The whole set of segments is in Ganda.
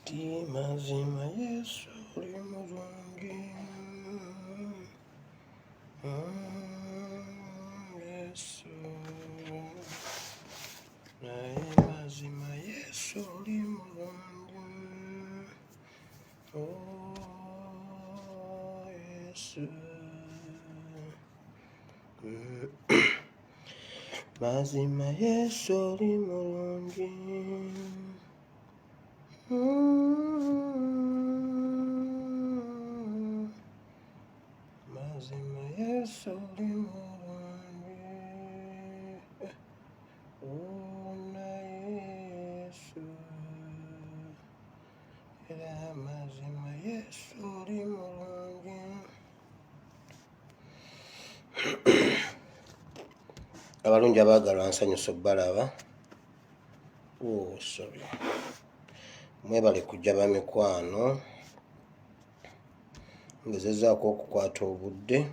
Ti mazima Yesu oli mulungi. Yesu. Naye mazima Yesu oli mulungi. Oh, Yesu. Mazima Yesu oli mulungi. Mazima Yesu oli mulungi. Oh, naye Yesu. Era mazima Yesu oli mulungi. Abalungi abaagalwa nsanyusa obbalaba. Oh, sorry. Mwebale kujja bamikwano. Ngezezaako okukwata obudde.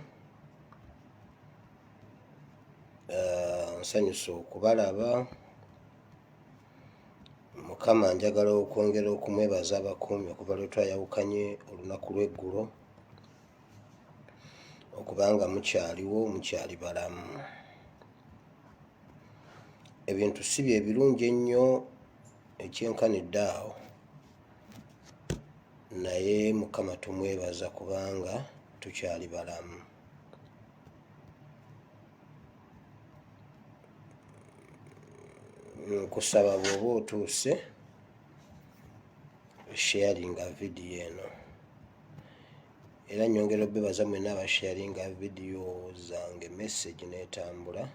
Nsanyusa okubalaba. Mukama njagala okwongera okumwebaza abakuumi okuva lwe twayawukanye olunaku lw'eggulo okubanga mukyaliwo mukyali balamu. Ebintu si bye birungi ennyo ekyenkanidde awo naye Mukama tumwebaza kubanga tukyali balamu. Nkusaba bw'oba otuuse sharinga vidiyo eno era nyongera obebaza mwena abasharinga vidiyo zange message netambula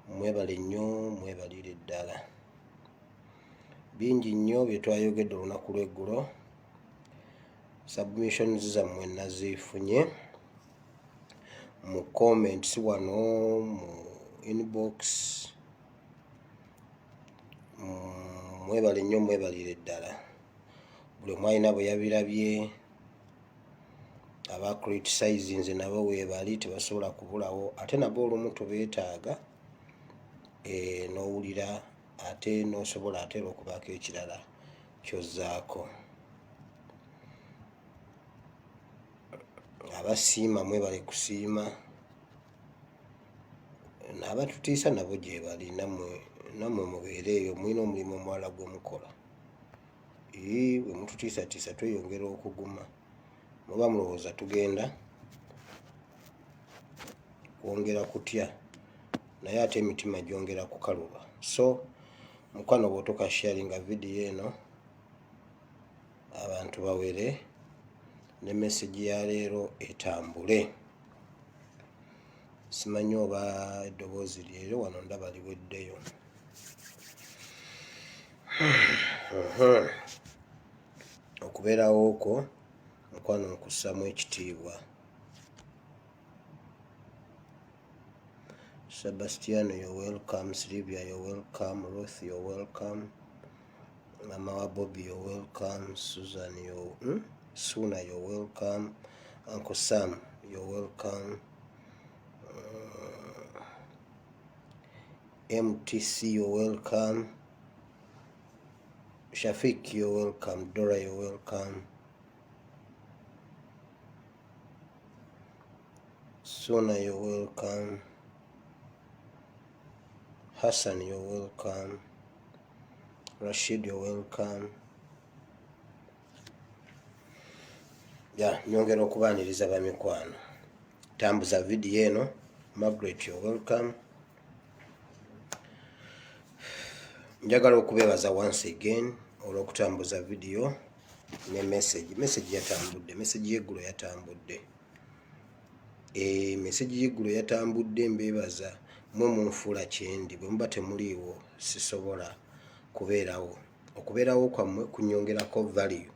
mwebale nnyo mwebalire ddala bingi nnyo bye twayogedde olunaku lw'eggulo submissions zammwe nazifunye mu comments wano mu inbox mwebale nnyo mwebalire ddala buli omu alina bwe yabirabye aba criticizinze nabo weebali tebasobola kubulawo ate nabo olumu tubeetaaga eh, n'owulira ate n'osobola ate era okubaako ekirala kyozzaako abasiima mwebale kusiima n'abatutiisa nabo gyebali nammwe nammwe mubeere eyo mulina omulimu omulala gwe mukola. Ii, bwe mututiisatiisa tweyongera okuguma. Muba mulowooza tugenda kwongera kutya naye ate emitima gyongera kukaluba. So mukwano bw'otuuka sharinga vidiyo eno abantu bawere ne message ya leero etambule. Simanyi oba eddoboozi lyeryo wano ndaba liweddeyo. Okubeerawo kwo mukwano nkussamu ekitiibwa. Sebastiano you're welcome, Sylvia you're welcome, Ruth you're welcome, Mama wa Bobby you're welcome, Susan you're, Suna you're welcome, Uncle Sam you're welcome. MTC you're welcome. Shafiq you're welcome. Dora you're welcome. Suna you're welcome. Hassan you're welcome. Rashid you're welcome. Ya nyongera okubaaniriza bamikwano. Tambuza vidiyo eno. Margaret you're welcome. Njagala okubeebaza once again olw'okutambuza vidiyo ne message. Message yatambudde, message y'eggulo yatambudde. E, message y'eggulo yatambudde mbeebaza mwe munfuula kyendi bwe muba temuliiwo sisobola kubeerawo. Okubeerawo kwammwe kunyongerako value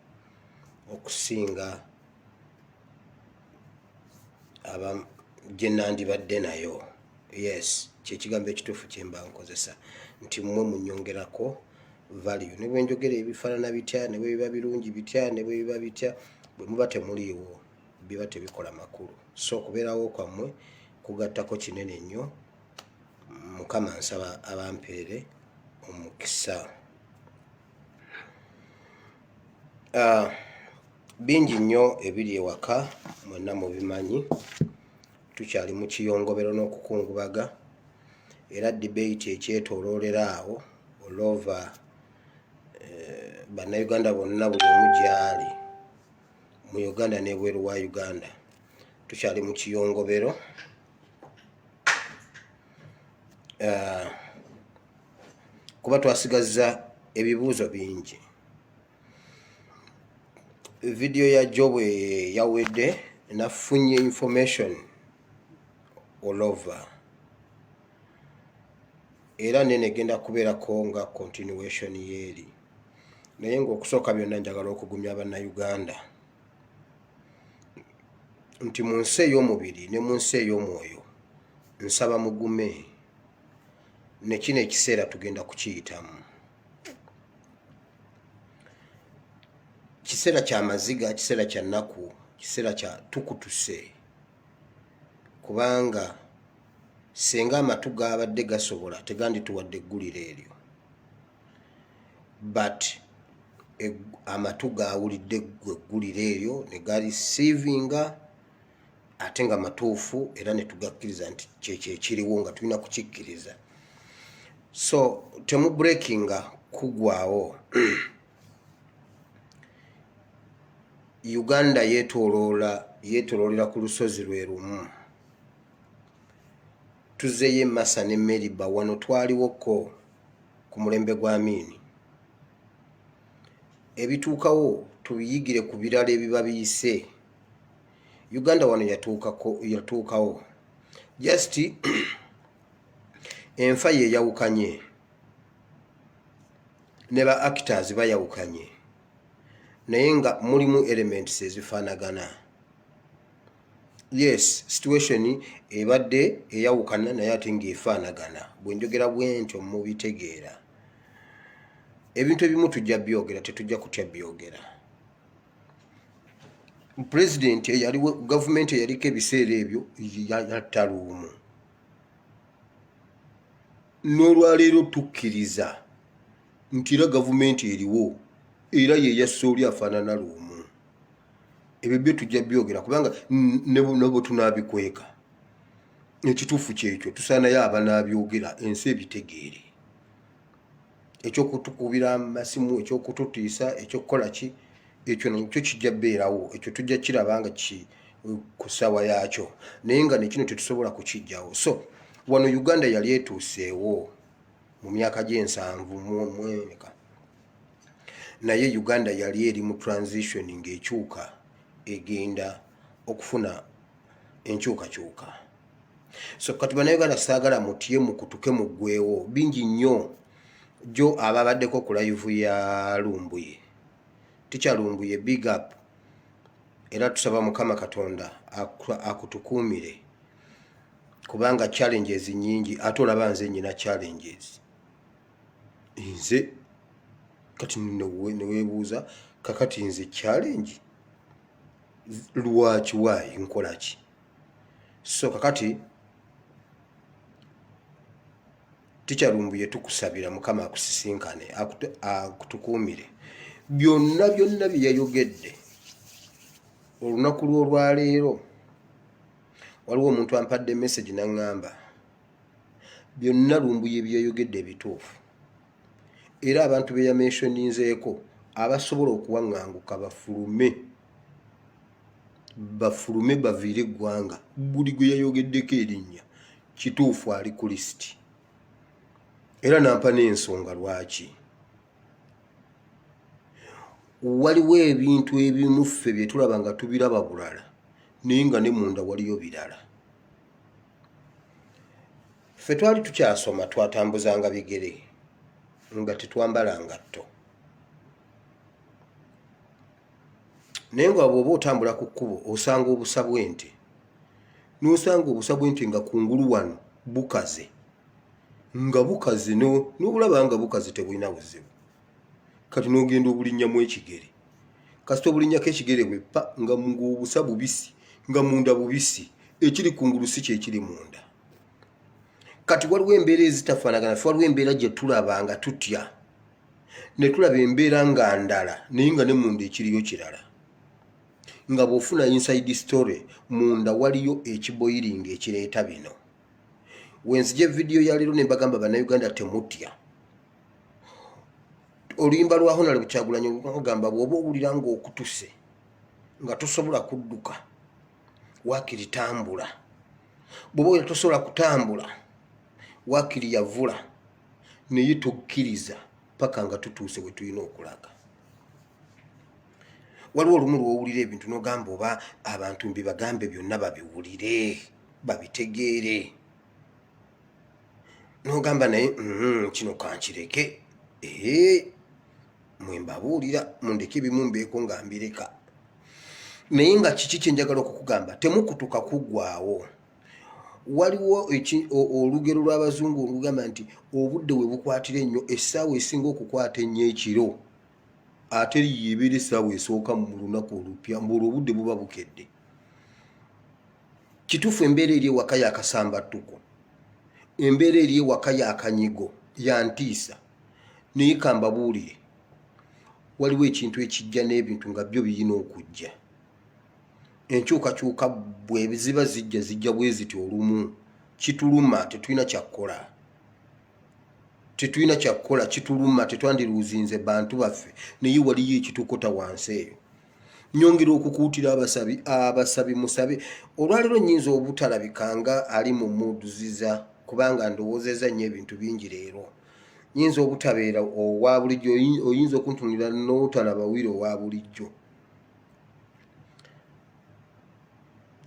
okusinga aba gye nandibadde nayo. Yes, kyekigambo ekituufu kye mba nkozesa nti mmwe munyongerako value. Ne bwe njogera ebifaanana bitya, ne bwe biba birungi bitya, ne bwe biba bitya, bwe muba temuliiwo biba tebikola makulu. So okubeerawo kwammwe kugattako kinene nnyo. Mukama nsaba abampeere omukisa. Bingi nnyo ebiri ewaka, mwenna mubimanyi. Tukyali mu kiyongobero n'okukungubaga, era debate ekyetooloolera awo all over Bannayuganda bonna, buli omu gy'ali mu Uganda n'ebweru wa Uganda. Tukyali mu kiyongobero kuba twasigazza ebibuuzo bingi. Vidiyo ya jo bwe yawedde, nafunye information all over, era nene egenda kubeerako nga continuation yeeri. Naye ng'okusooka byonna, njagala okugumya Bannayuganda nti mu nsi ey'omubiri ne mu nsi ey'omwoyo, nsaba mugume. Ne kino ekiseera tugenda kukiyitamu. Kiseera kya maziga, kiseera kya nnaku, kiseera kya tukutuse, kubanga senga amatu gabadde gasobola tegandituwadde eggulire eryo, but amatu gawulidde eggulire eryo ne gareceivinga, ate nga matuufu, era ne tugakkiriza nti kyekyo ekiriwo nga tulina kukikkiriza. So temubreakinga kugwawo. Uganda yeetoloola, yeetoloolera ku lusozi lwe lumu. Tuzeeyo Emasa ne Meriba. Wano twaliwoko ku mulembe gwa Amiini. Ebituukawo tubiyigire ku birala ebiba biyise. Uganda wano yatuukako, yatuukawo, just enfa yeyawukanye ne ba actors bayawukanye, naye nga mulimu elements ezifaanagana. Yes, situation ebadde eyawukana naye ate ng'efaanagana. Bwe njogera bwe ntyo mubitegeera. Ebintu ebimu tujja byogera, tetujja kutya byogera. Pulezidenti eyaliwo, gavumenti eyaliko ebiseera ebyo yatta Luwum. N'olwaleero tukkiriza nti era gavumenti eriwo era yeyassa oli afaanana Luwum. Ebyo byo tujja byogera, kubanga ne bwe tunaabikweka, ekituufu kyekyo. Tusaanayo abanaabyogera ensi ebitegeere. Ekyokutukubira amasimu, ekyokututiisa, ekyokukola ki, ekyo nakyo kijja beerawo. Ekyo tujja kiraba nga ki ku ssaawa yaakyo, naye nga nekino tetusobola kukijjawo. So wano Uganda yali etuuseewo mu myaka gy'ensanvu mwemeka, naye Uganda yali eri mu transition ng'ekyuka, egenda okufuna enkyukakyuka. So kati Bannayuganda, saagala mutye, mukutuke, muggwewo. Bingi nnyo jo ababaddeko ku live ya Lumbuye, Teacher Lumbuye, big up, era tusaba Mukama Katonda akutukuumire, kubanga challenges nyingi. Ate olaba nze nyina challenges nze kati neweebuuza, kakati nze challenge lwaki, waayi nkola ki? So kakati Teacher Lumbuye, tukusabira Mukama akusisinkane, akutukuumire. Byonna byonna bye yayogedde olunaku lw'olwaleero, waliwo omuntu ampadde message naŋŋamba byonna Lumbuye byeyayogedde ebituufu, era abantu be yamentioninzeeko abasobola okuwaŋŋanguka bafulume, bafulume, baviire eggwanga. Buli gwe yayogeddeko erinnya kituufu ali ku lisiti, era nampa n'ensonga lwaki. Waliwo ebintu ebimu ffe bye tulaba nga tubiraba bulala, naye nga ne munda waliyo birala. Ffe twali tukyasoma, twatambuzanga bigere nga tetwambala ngatto, naye nga bw'oba otambula ku kkubo osanga obusa bw'ente, n'osanga obusa bw'ente nga kungulu wano bukaze, nga bukaze, n'obulaba nga bukaze, tebulina buzibu. Kati n'ogenda obulinnyamu ekigere, kasita obulinnyako ekigere bweppa nga ng'obusa bubisi, nga munda bubisi, ekiri kungulu si kyekiri munda. Kati waliwo embeera ezitafaanagana. Ffe waliwo embeera gye tulaba nga tutya. Ne tulaba embeera nga ndala, naye nga ne munda ekiriyo kirala, nga bw'ofuna inside story, munda waliyo ekiboilinga ekireeta bino. Wenzija evidiyo ya leero ne mbagamba, Bannayuganda, temutya. Oluyimba lwa Honorable Kyagulanyi lugamba, bw'oba owulira ng'okutuse nga tosobola kudduka, waakiri tambula. Bw'oba owulira tosobola kutambula, waakiri yavula, naye tokkiriza paka nga tutuuse we tulina okulaga. Waliwo olumu lwowulira ebintu n'ogamba, oba abantu mbibagambe byonna babiwulire, babitegeere? N'ogamba, naye kino kankireke. Ee, mwe mbabuulira, mundeke ebimu mbeeko nga mbireka. Naye nga kiki kyenjagala okukugamba? Temukutuka kuggwawo. Waliwo olugero lw'Abazungu olugamba nti obudde we bukwatira ennyo, essaawa esinga okukwata ennyo ekiro, ate yebeera essaawa esooka mu lunaku olupya, mbu olwo obudde buba bukedde. Kituufu, embeera eri ewaka yakasambattuko, embeera eri ewaka yakanyigo, yantiisa, naye kambabuulire, waliwo ekintu ekijja n'ebintu nga byo biyina okujja. Enkyukakyuka bwe ziba zijja, zijja bwe ziti. Olumu kituluma, tetulina kyakkola, tetulina kyakkola, kituluma, tetwandiruuzinze bantu baffe, naye waliyo ekitukota wansi eyo. Nyongera okukuutira abasabi, abasabi musabe. Olwaleero nyinza obutalabika nga ali mu muduziza, kubanga ndowoozeza nnyo ebintu bingi. Leero nyinza obutabeera owa bulijjo, oyinza okuntunulira n'otalaba wiro owa bulijjo.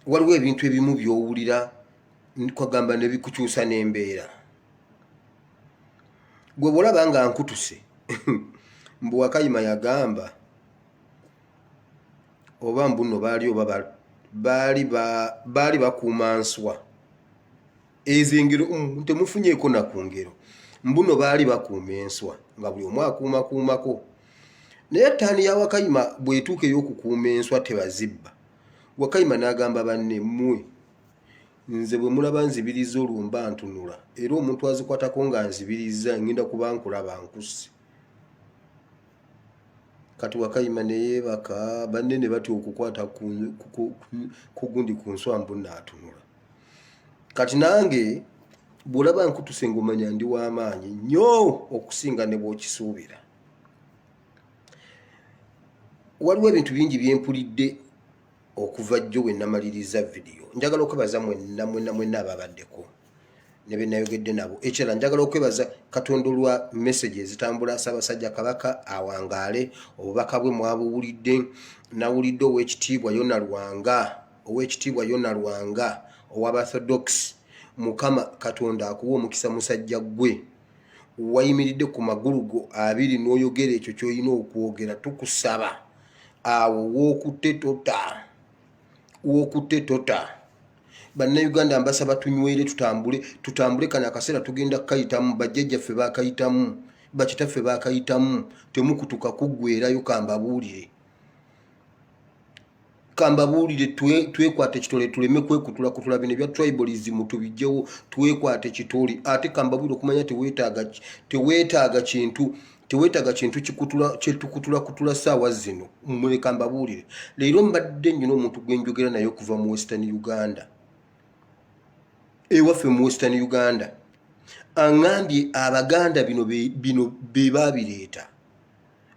Waliwo ebintu ebimu by'owulira, kwagamba, ne bikukyusa n'embeera. Gwe bwolaba nga nkutuse, mbu Wakayima yagamba, oba mbuno baali, oba baali bakuuma nswa. Ezo engero temufunyeeko na ku ngero. Mbuno baali bakuuma enswa, nga buli omu akuumakuumako, naye ettaani ya Wakayima bw'etuuka ey'okukuuma enswa tebazibba, Wakayima n'agamba banne, "Mmwe, nze bwe mulaba nzibiriza, olwo mba ntunula, era omuntu azikwatako nga nzibiriza, ngenda kuba nkulaba nkusse." Kati Wakayima ne yeebaka, banne ne batya okukwata ku gundi, ku nswa, mbu naatunula. Kati nange bw'olaba nkutuse, ng'omanya ndi w'amaanyi nnyo okusinga ne bw'okisuubira. Waliwo ebintu bingi byempulidde okuva jjo we namaliriza vidiyo. Njagala okwebaza mwenna, mwenna, mwenna ababaddeko ne be nayogedde nabo. Ekirala, njagala okwebaza Katonda olwa message ezitambula. Ssaabasajja Kabaka awangaale, obubaka bwe mwabuwulidde. Nawulidde Owekitiibwa Yona Lwanga, Owekitiibwa Yona Lwanga ow'Abaorthodox. Mukama Katonda akuwa omukisa, musajja ggwe wayimiridde ku magulu go abiri n'oyogera ekyo ky'olina okwogera. Tukusaba awo wookutte tota, wookutte tota. Bannayuganda, mbasaba tunywere, tutambule, tutambule. Kano akaseera tugenda kukayitamu. Bajjajjaffe bakayitamu, bakitaffe bakayitamu, temukutuka kuggwerayo. Kambabuulire, kambabuulire, twekwate kitole, tuleme kwekutula kutula. Bino ebya tribalism tubijjewo, twekwate kitole. Ate kambabuulire, okumanya teweetaaga kintu kikutula, kyetukutula kutula saawa zino. Muleka mbabuulire, leero mbadde nnyina omuntu gwe njogera naye okuva mu Western Uganda, ewaffe mu Western Uganda. Aŋŋambye Abaganda bino be baabireeta,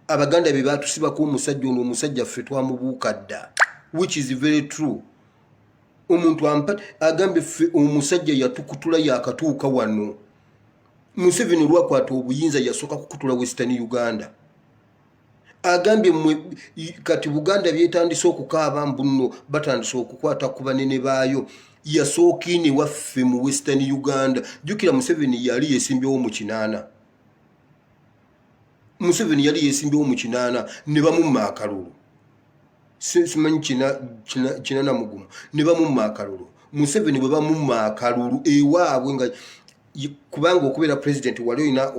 Abaganda be baatusibako omusajja ono. Omusajja ffe twamubuuka dda, which is very true. Omuntu ampa agambye, ffe omusajja yatukutula, yakatuuka wano. Museveni olwakwata obuyinza, yasooka kukutula Western Uganda. Agambye mmwe kati Buganda byetandise okukaaba mbu nno batandise okukwata ku banene baayo, yasooka ine waffe mu Western Uganda. Jjukira Museveni yali yesimbyewo mu 80. Museveni yali yesimbyewo mu 80 ne bamumma akalulu. Simanyi 81 ne bamumma akalulu. Museveni bwe bamumma akalulu ewaabwe, nga kubanga okubeera pulezidenti wali olina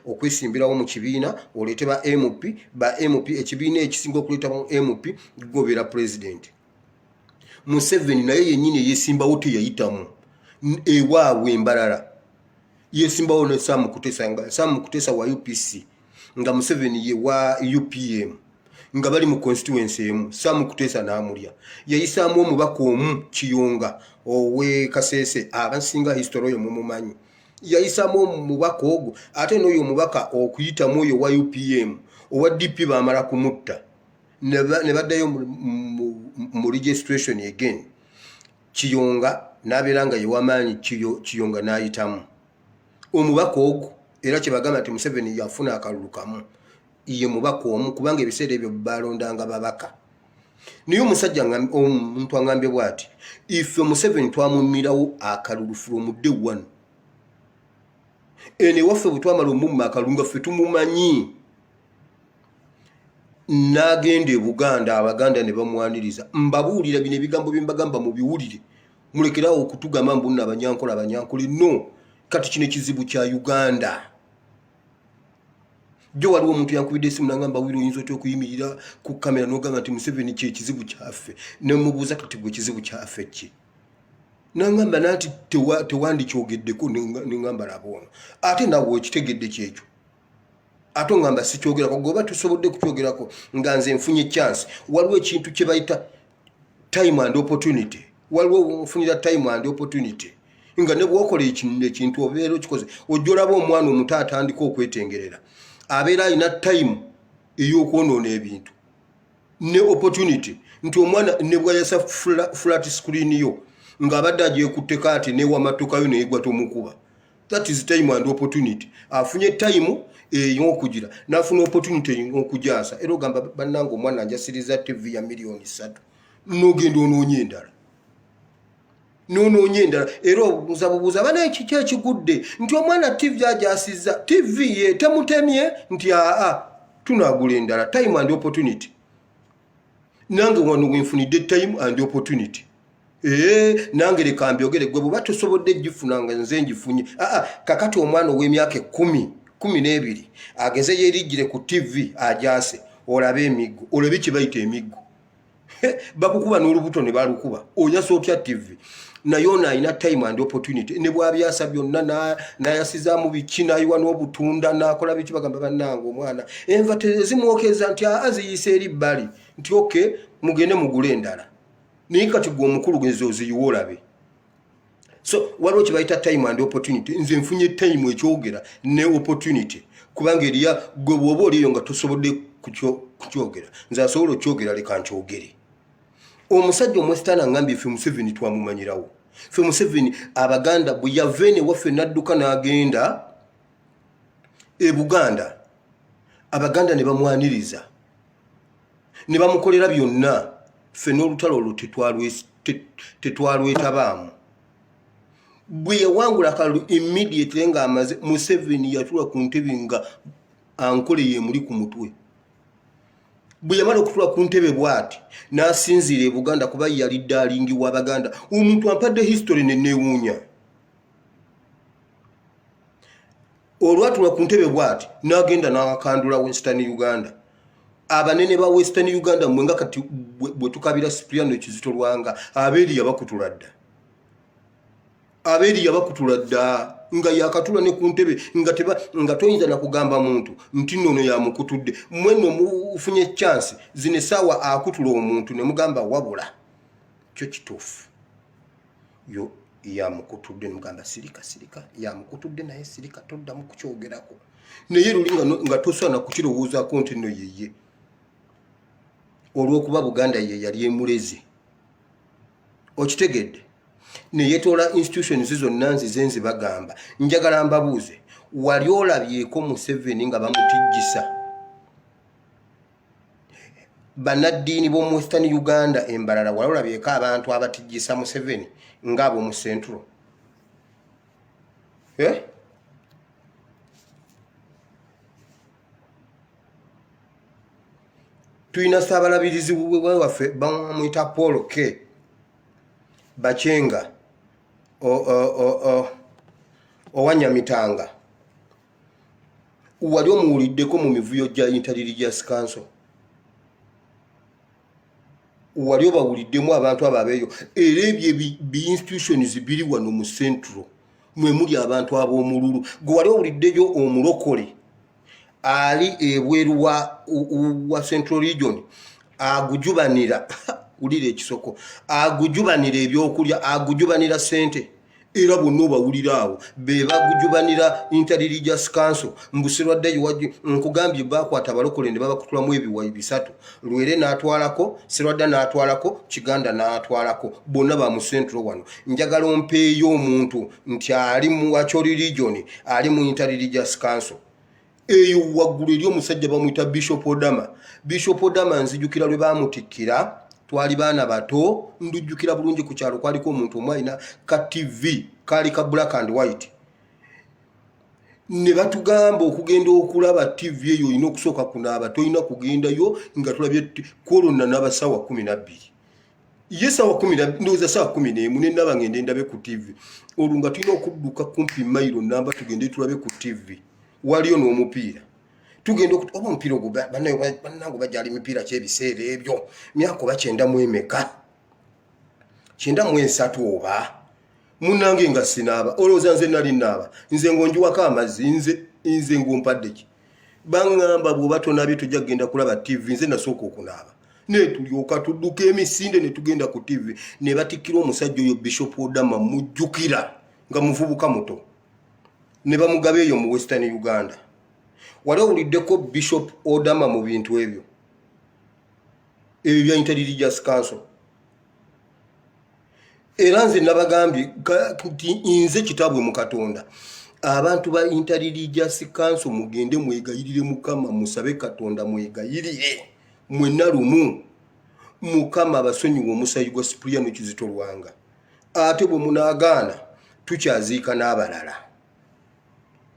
okwesimbirawo mu kibiina, oleete ba MP, ba MP, ekibiina ekisinga okuleeta mu MP gobeera pulezidenti. Museveni naye yennyini eyesimbawo teyayitamu ewaabwe. Embalala yesimbawo ne Sam Kutesa, nga Sam Kutesa wa UPC. nga Museveni ye wa UPM nga bali mu constituency emu, Sam Kuteesa n'amulya. Yayisaamu omubaka omu, Kiyonga owe Kasese, abasinga history oyo mumumanyi. Yayisaamu omubaka ogwo, ate n'oyo omubaka okuyitamu oyo wa UPM, owa DP baamala kumutta ne baddayo mu registration again. Kiyonga n'abeera nga yewamaanyi, Kiyonga n'ayitamu omubaka ogwo. Era kyebagamba nti Museveni yafuna akalulu kamu, ye mubaka omu, kubanga ebiseera ebyo balondanga babaka. Naye omusajja, omuntu aŋambye bw'ati, ife Museveni twamumirawo akalulu from day one. Eno ewaffe bwe twamala omumma akalulu nga ffe tumumanyi, n'agenda e Buganda, Abaganda ne bamwaniriza. Mbabuulira bino ebigambo bye mbagamba mubiwulire, mulekerawo okutugamba mbu nno Abanyankole, Abanyankole. No kati kino ekizibu kya Uganda. Jo waliwo omuntu yankubidde esimu nangamba, "Wira, oyinza otya okuyimirira ku kamera nogamba nti Museveni kyekizibu kyaffe?" Nemubuuza, "Kati gwe ekizibu kyaffe ki?" Nangamba nanti tewandikyogeddeko. Neŋamba, "Laba ono, ate nawe okitegedde kyekyo." Ate oŋamba sikyogerako, goba tusobodde kukyogerako nga nze nfunye chance. Waliwo ekintu kye bayita time and opportunity. Waliwo nfunira time and opportunity nga ne bwokola ekintu obeera okikoze. Ojja olaba omwana omuto atandika okwetengerera, abeera alina time ey'okwonoona ebintu ne opportunity, nti omwana ne bwayasa flat screen yo ng'abadde agyekutteko ati newamatukayo neyegwa, tomukuba. That is time and opportunity. Afunye time ey'okugira, n'afuna opportunity ey'okugyasa. Era ogamba, "Bannange, omwana njasiriza TV ya miliyoni 3." N'ogenda onoonya endala, nonoonya endala. Era obuuza bubuuza, "Bana, kiki ekigudde?" Nti omwana TV agyasizza, TV ye temutemye. Nti aa, tunaagula endala. Time and opportunity. Nange wano wenfunidde time and opportunity. Ee, nange leka mbyogere. Gwe bweba tosobodde gifuna nga nze ngifunye. Aa, kakati omwana ow'emyaka 10, 12 ageze yeeriggire ku TV agyase, olabe emiggo, olabe kye bayita emiggo. Bakukuba n'olubuto ne balukuba. Oyasa otya TV? Naye ono alina time and opportunity. Ne bwabyasa byonna, n'ayasizaamu biki, n'ayiwa n'obutunda, n'akola biki, bagamba, "Bannange, omwana enva tezimwokeza." Nti aa, ziyise eri bbali. Nti okay, mugende mugule endala. Naye kati gwe omukulu genze oziyiwa olabe. So waliwo kye bayita time and opportunity. Nze nfunye time ekyogera ne opportunity, kubanga eriya gwe bw'oba oliyo nga tosobodde kukyogera, nze asobola okyogera, leka nkyogere. Omusajja omwesitaani aŋambye, ffe Museveni twamumanyirawo. Ffe Museveni, Abaganda, bwe yava ene waffe n'adduka n'agenda e Buganda, Abaganda ne bamwaniriza ne bamukolera byonna. Ffe n'olutalo olwo tetwalwetabaamu. Bwe yawangula akalulu, immediately ng'amaze, Museveni yatula ku ntebe nga Ankole yemuli ku mutwe. Bwe yamala okutula ku ntebe bw'ati, n'asinziira e Buganda, kuba yali darling w'Abaganda. Omuntu ampadde history neneewuunya. Olwatula ku ntebe bw'ati, n'agenda n'akandula Western Uganda, abanene ba Western Uganda. Mwe nga kati bwe tukabira Cipriano Kizito Lwanga, abeeri yabakutula dda, abeeri yabakutula dda nga yakatula ne ku ntebe, nga teba nga toyinza nakugamba muntu nti nnono yamukutudde. Mwenno mufunye chance zino essaawa, akutula omuntu ne mugamba, "Wabula kyo kituufu, yo yamukutudde." Nemugamba, "Sirika, sirika, yamukutudde, naye sirika, toddamu kukyogerako." Naye luli nga tosaana kukirowoozaako nti nno yeye, olw'okuba Buganda ye yali emulezi. Okitegedde? Neyetoola institutions zonna. Nzize nzibagamba, njagala mbabuuze, wali olabyeko Museveni nga bamutijjisa bannaddiini b'omu Western Uganda embalala? Wali olabyeko abantu abatijjisa Museveni ng'ab'omu Central, eh? Tulina Ssaabalabirizi waffe, bamuyita Paul K Bakyenga owanyamitanga. Wali omuwuliddeko mu mivuyo gya Interreligious Council? Wali obawuliddemu abantu abo abeeyo? Era ebyo bi institutions biri wano mu Central, mwe muli abantu ab'omululu. Gwe wali owuliddeyo omulokole Ali ebweru wa Central Region agujubanira, wulira ekisoko, agujubanira ebyokulya, agujubanira sente, era bonna obawulira awo be bagujubanira Interreligious Council. Mbu Serwadda giwajju nkugambye, bakwata abalokole ne babakutulamu ebiwayi bisatu: Lwere n'atwalako, Serwadda n'atwalako, Kiganda n'atwalako. Bonna ba mu Central wano. Njagala ompeeyo omuntu nti ali mu Acholi Region ali mu Interreligious Council. Eyo waggulu eri omusajja bamuyita Bishop Odama. Bishop Odama nzijukira lwe bamutikkira, twali baana bato, ndujjukira bulungi. Ku kyalo kwaliko omuntu omu alina ka TV, kaali ka black and white, ne batugamba okugenda okulaba TV eyo olina okusooka kunaaba, tolina kugendayo nga tulabye kwolonna n'aba 12:00, ye sawa 10, ndowooza 11:00, nenaba ngende ndabe ku TV. Olwo nga tulina okudduka kumpi mayiro namba tugende tulabe ku TV. Waliyo n'omupiira, tugenda oba omupiira ogwo bannange bajjala emipiira kyebiseera ebyo, myaka oba 93, 93 oba. Munange nga sinaaba, olowooza nze nali naaba? Nze ng'onjiwako amazzi, nze ng'ompadde ki? Baŋŋamba bw'oba tonabye tojja kugenda kulaba TV. Nze nasooka okunaaba, netulyoka tudduka emisinde ne tugenda ku TV ne batikkira omusajja oyo Bishop Odama. Mujjukira nga muvubuka muto ne bamugaba eyo mu Western Uganda. Wali owuliddeko Bishop Odama mu bintu ebyo bya Interreligious Council? Era nze nabagambye nti nze kitabwe mu Katonda, abantu ba Interreligious Council mugende mwegayirire Mukama, musabe Katonda, mwegayirire mwenna lumu, Mukama abasonyiwa omusayi gwa Sipuliyano Kizito Lwanga. Ate bwe munaagaana, tukyaziika n'abalala.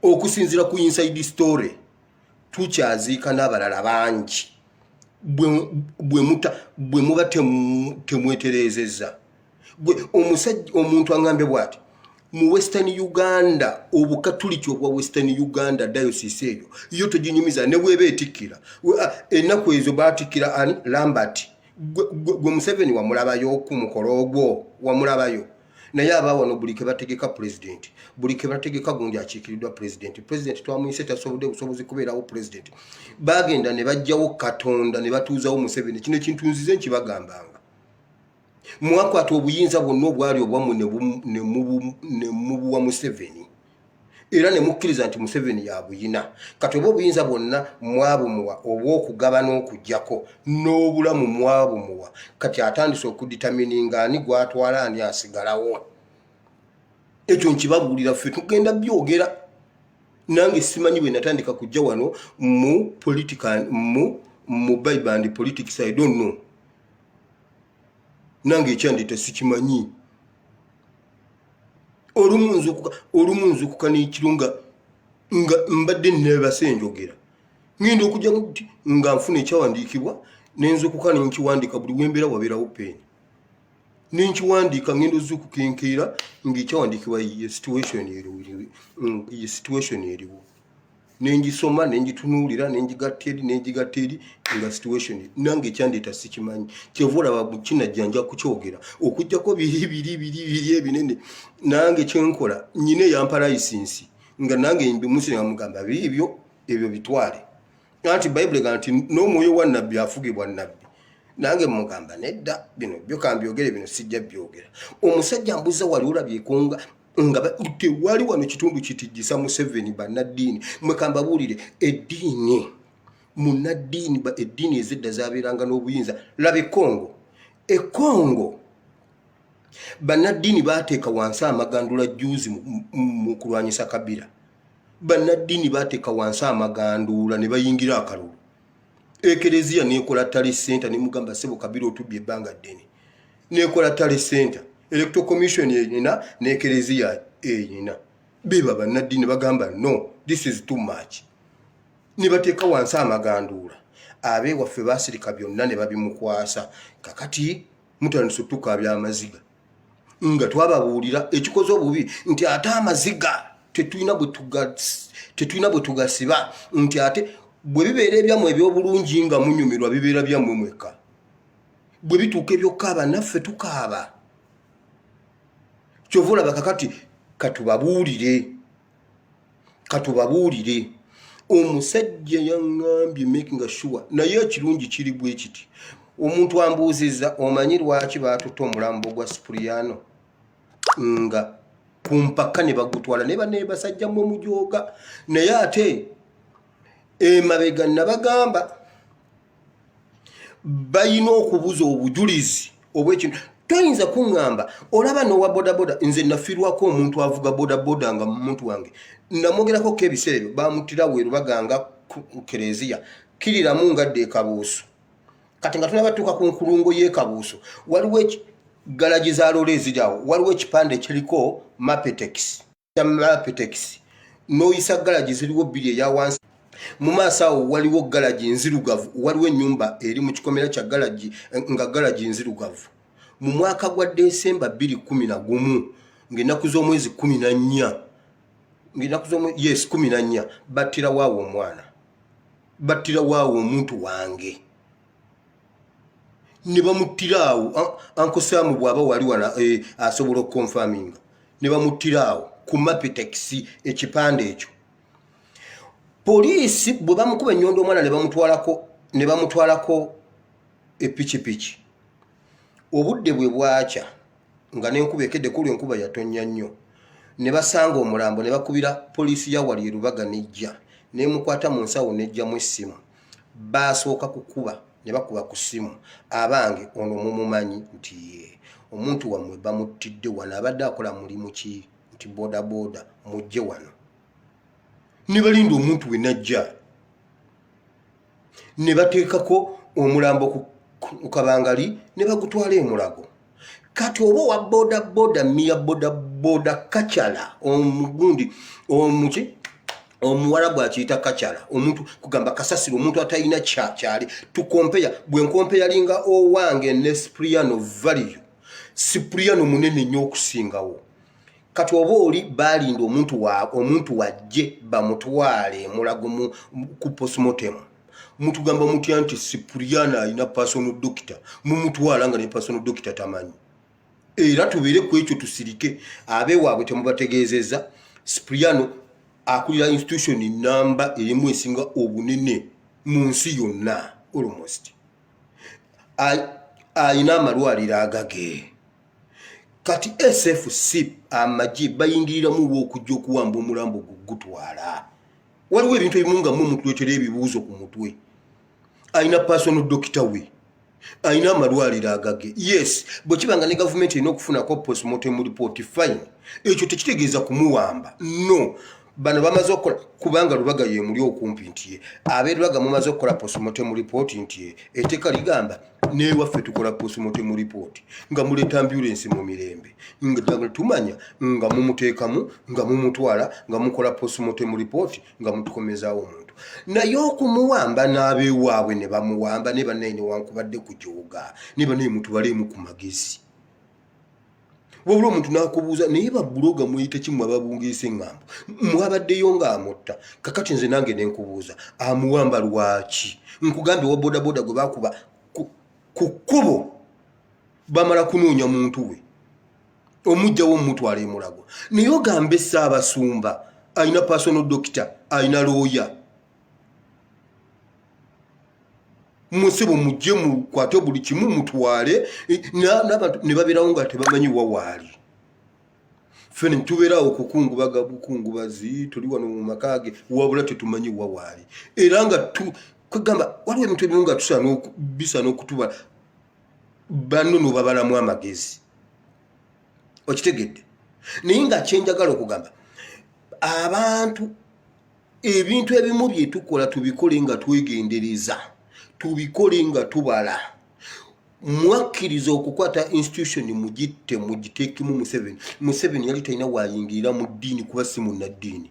Okusinziira ku inside story, tukyaziika n'abalala bangi bwe muba temweterezezza. Gwe omusajja, omuntu aŋŋambye bw'ati mu Western Uganda, obukatuliki obwa Western Uganda Diocese eyo yo toginyumiza ne bweba etikkira. Ennaku ezo batikkira ani? Lambert. Gwe Museveni wamulabayo ku mukolo ogwo? Wamulabayo? Naye aba wano buli ke bategeka pulezidenti, buli ke bategeka gundi akiikiriddwa pulezidenti, pulezidenti twamuyise tasobodde busobozi kubeerawo pulezidenti, bagenda ne bajjawo Katonda ne batuuzawo Museveni. Kino ekintu nzize nkibagambanga. Mwakwata obuyinza bwonna obwali obwammwe ne mubuwa Museveni, era ne mukkiriza nti Museveni yabuyina. Kati oba obuyinza bwonna mwabumuwa obw'okugaba n'okugjako n'obulamu mwabumuwa, kati atandise okudetermininga ani gwatwala, ani asigalawo. Ekyo nkibabuulira, ffe tugenda byogera. Nange simanyi bwe natandika kujja wano mu politica, mu Bible and politics, I don't know. Nange ekyandita sikimanyi. Olumu nzukuka n'ekiro nga mbadde nebase njogera, ngenda okujja nti nga nfuna ekyawandiikibwa, nenzukuka nenkiwandiika. Buli wembeera wabeerawo peeni, nenkiwandiika. Ngenda ozukuka enkeera ngaekyawandiikibwa ye situation eriwo, ye situation eriwo. Nengisoma, nengitunuulira, nengigatta eri, nengigatta eri, nga situation. Nange ekyandeeta sikimanyi. Kyeva olaba kinajja nja kukyogera, okugjako biri biri biri biri ebinene. Nange kyenkola, nyina eyampa license, nga nange mbimusire, nga mugamba biibyo ebyo bitwale. Anti Bayibuli ega nti n'omwoyo wa nabbi afugibwa nabbi. Nange mugamba nedda, bino byo kambyogere, bino sijja byogera. Omusajja mbuza, wali olabyekonga nga tewali wano kitundu kitijjisa Museveni? Bannaddiini mwe, kambabuulire, eddiini, munnaddiini, eddiini ezedda zabeeranga n'obuyinza. Laba Ekongo. Ekongo bannaddiini baateeka wansi amagandula juzi mu kulwanyisa Kabira. Bannaddiini baateeka wansi amaganduula ne bayingira akalulu. Ekereziya nekola tally center, nemugamba, "Sebo Kabira, otubbye ebbanga ddene." Nekola tally center, Electoral Commission erina n'ekereziya erina. Beba bannaddiini bagamba, "No, this is too much," ne bateeka wansi amaganduula. Abeewaffe baasirika byonna ne babimukwasa. Kakati mutandise otukaabya amaziga nga twababuulira ekikoze obubi, nti ate amaziga tetulina bwe tugasiba, nti ate bwe bibeera ebyammwe ebyobulungi nga munyumirwa, bibeera byammwe mwekka. Bwe bituuka ebyokukaaba, naffe tukaaba. Kyova olaba kakati katubabuulire, katubabuulire. Omusajja yaŋŋambye making sure, naye ekirungi kiri bwe kiti, omuntu ambuuzizza, omanyi lwaki baatutte omulambo gwa Sipuliyano nga ku mpaka ne bagutwala? Naye banaye basajja mmwe mujooga. Naye ate emabega nabagamba balina okubuza obujulizi obwekintu. Toyinza kuŋŋamba olaba nowa bodaboda. Nze nafiirwako omuntu avuga bodaboda nga muntu wange, namwogerako ko ebiseera ebyo bamuttira weerubaganga ku kereziya kiriramu nga dda ekabuusu. Kati nga tunabatuuka ku nkulungo y'ekabuusu, waliwo galagi za loole eziri awo, waliwo ekipande ekiriko Mapetex. Mapetex n'oyisa galagi ziriwo bbiri, eya wansi mu maaso awo waliwo galagi nzirugavu, waliwo ennyumba eri mu kikomera kya galagi nga galagi nzirugavu. Mu mwaka gwa Desemba 2011, ng'ennaku z'omwezi 14, ng'ennaku z'omwezi, yes, 14, battira waawo omwana, battira waawo omuntu wange ne bamuttira awo. Uncle Sam bw'aba wali wana asobola okuconfirminga. Ne bamuttira awo ku Mapetex, ekipande ekyo. Poliisi bwe bamukuba ennyondo omwana ne bamutwalako epikipiki. Obudde bwe bwakya nga n'enkuba ekedde, kulwa enkuba yatonnya nnyo, ne basanga omulambo ne bakubira poliisi ya wali erubaga, nejja nemukwata mu nsawo, nejjamu essimu. Basooka kukuba ne bakuba ku ssimu, "Abange, ono mumumanyi?" Nti, "Ye omuntu wammwe bamuttidde wano, abadde akola mulimu ki?" Nti, "Bodaboda, mujje wano." Ne balinda omuntu we najja ne bateekako omulambo ku kabangali ne bagutwala emulago. Kati oba owa boda boda, miya boda boda kacyala, omugundi omuki, omuwarabu akiyita kacyala, omuntu kugamba kasasiro, omuntu atalina kyali tucompare. Bwe ncomparinga owange ne Spriano, value Spriano munene nnyo okusingawo. Kati oba oli balinda omuntu wa omuntu wajje bamutwale emulago ku postmortem, mutugamba mutya nti Sipuriano alina personal doctor, mumutwala nga ne personal doctor tamanyi? Era tubeere ku ekyo tusirike, abeewaabwe temubategeezezza. Sipuriano akulira institution namba erimu esinga obunene mu nsi yonna almost, ayina amalwaliro agage. Kati SFC amagye bayingiriramu wa okujja okuwamba omulambo gugutwala? Waliwo ebintu ebimu nga mwe mutuleetera ebibuuzo ku mutwe. Alina personal doctor we, alina amalwaliro agage. Yes, bwe kiba nga ne gavumenti erina okufunako postmortem report, fine, ekyo tekitegeeza kumuwamba. No bano bamaze okukola, kubanga Lubaga yemuli okumpi, nti ye abeerubaga mumaze okukola postmortem report, nti ye etteeka ligamba newaffe tukola postmortem report, nga muleeta ambulance mu mirembe, nga tumanya nga mumuteekamu, nga mumutwala, nga mukola postmortem report, nga mutukomezaawo omuntu. Naye okumuwamba n'abeewaabwe ne bamuwamba ne bannaye, newankubadde kujooga, ne bannaye mutubaleemu ku magezi. Wabula omuntu n'akubuuza, naye bablogger muyite kimu ababungiisa eŋŋambo, mwabaddeyo ng'amutta. Kakati nze nange nenkubuuza, amuwamba lwaki? Nkugambye wa bodaboda gwe bakuba ku kkubo, bamala kunoonya muntu we, omugjawo omutwala emulago. Naye ogambe Ssaabasumba alina personal doctor, alina looya, musebo mujje mukwate buli kimu mutwale, n'abantu ne babeerawo nga tebamanyi wa waali. Ffe tubeerawo kukungubaga bukungubazi, tuli wano mu maka ge, wabula tetumanyi wa waali. Era nga kwegamba waliwo ebintu ebimu nga bisaana okutuba banno nobabalamu amagezi, okitegedde? Naye nga kyenjagala okugamba abantu, ebintu ebimu bye tukola tubikole nga twegendereza, tubikole nga tubala. Mwakkiriza okukwata institution mugitte, mugiteekemu Museveni. Museveni yali talina wayingirira mu ddiini kuba si munnaddiini.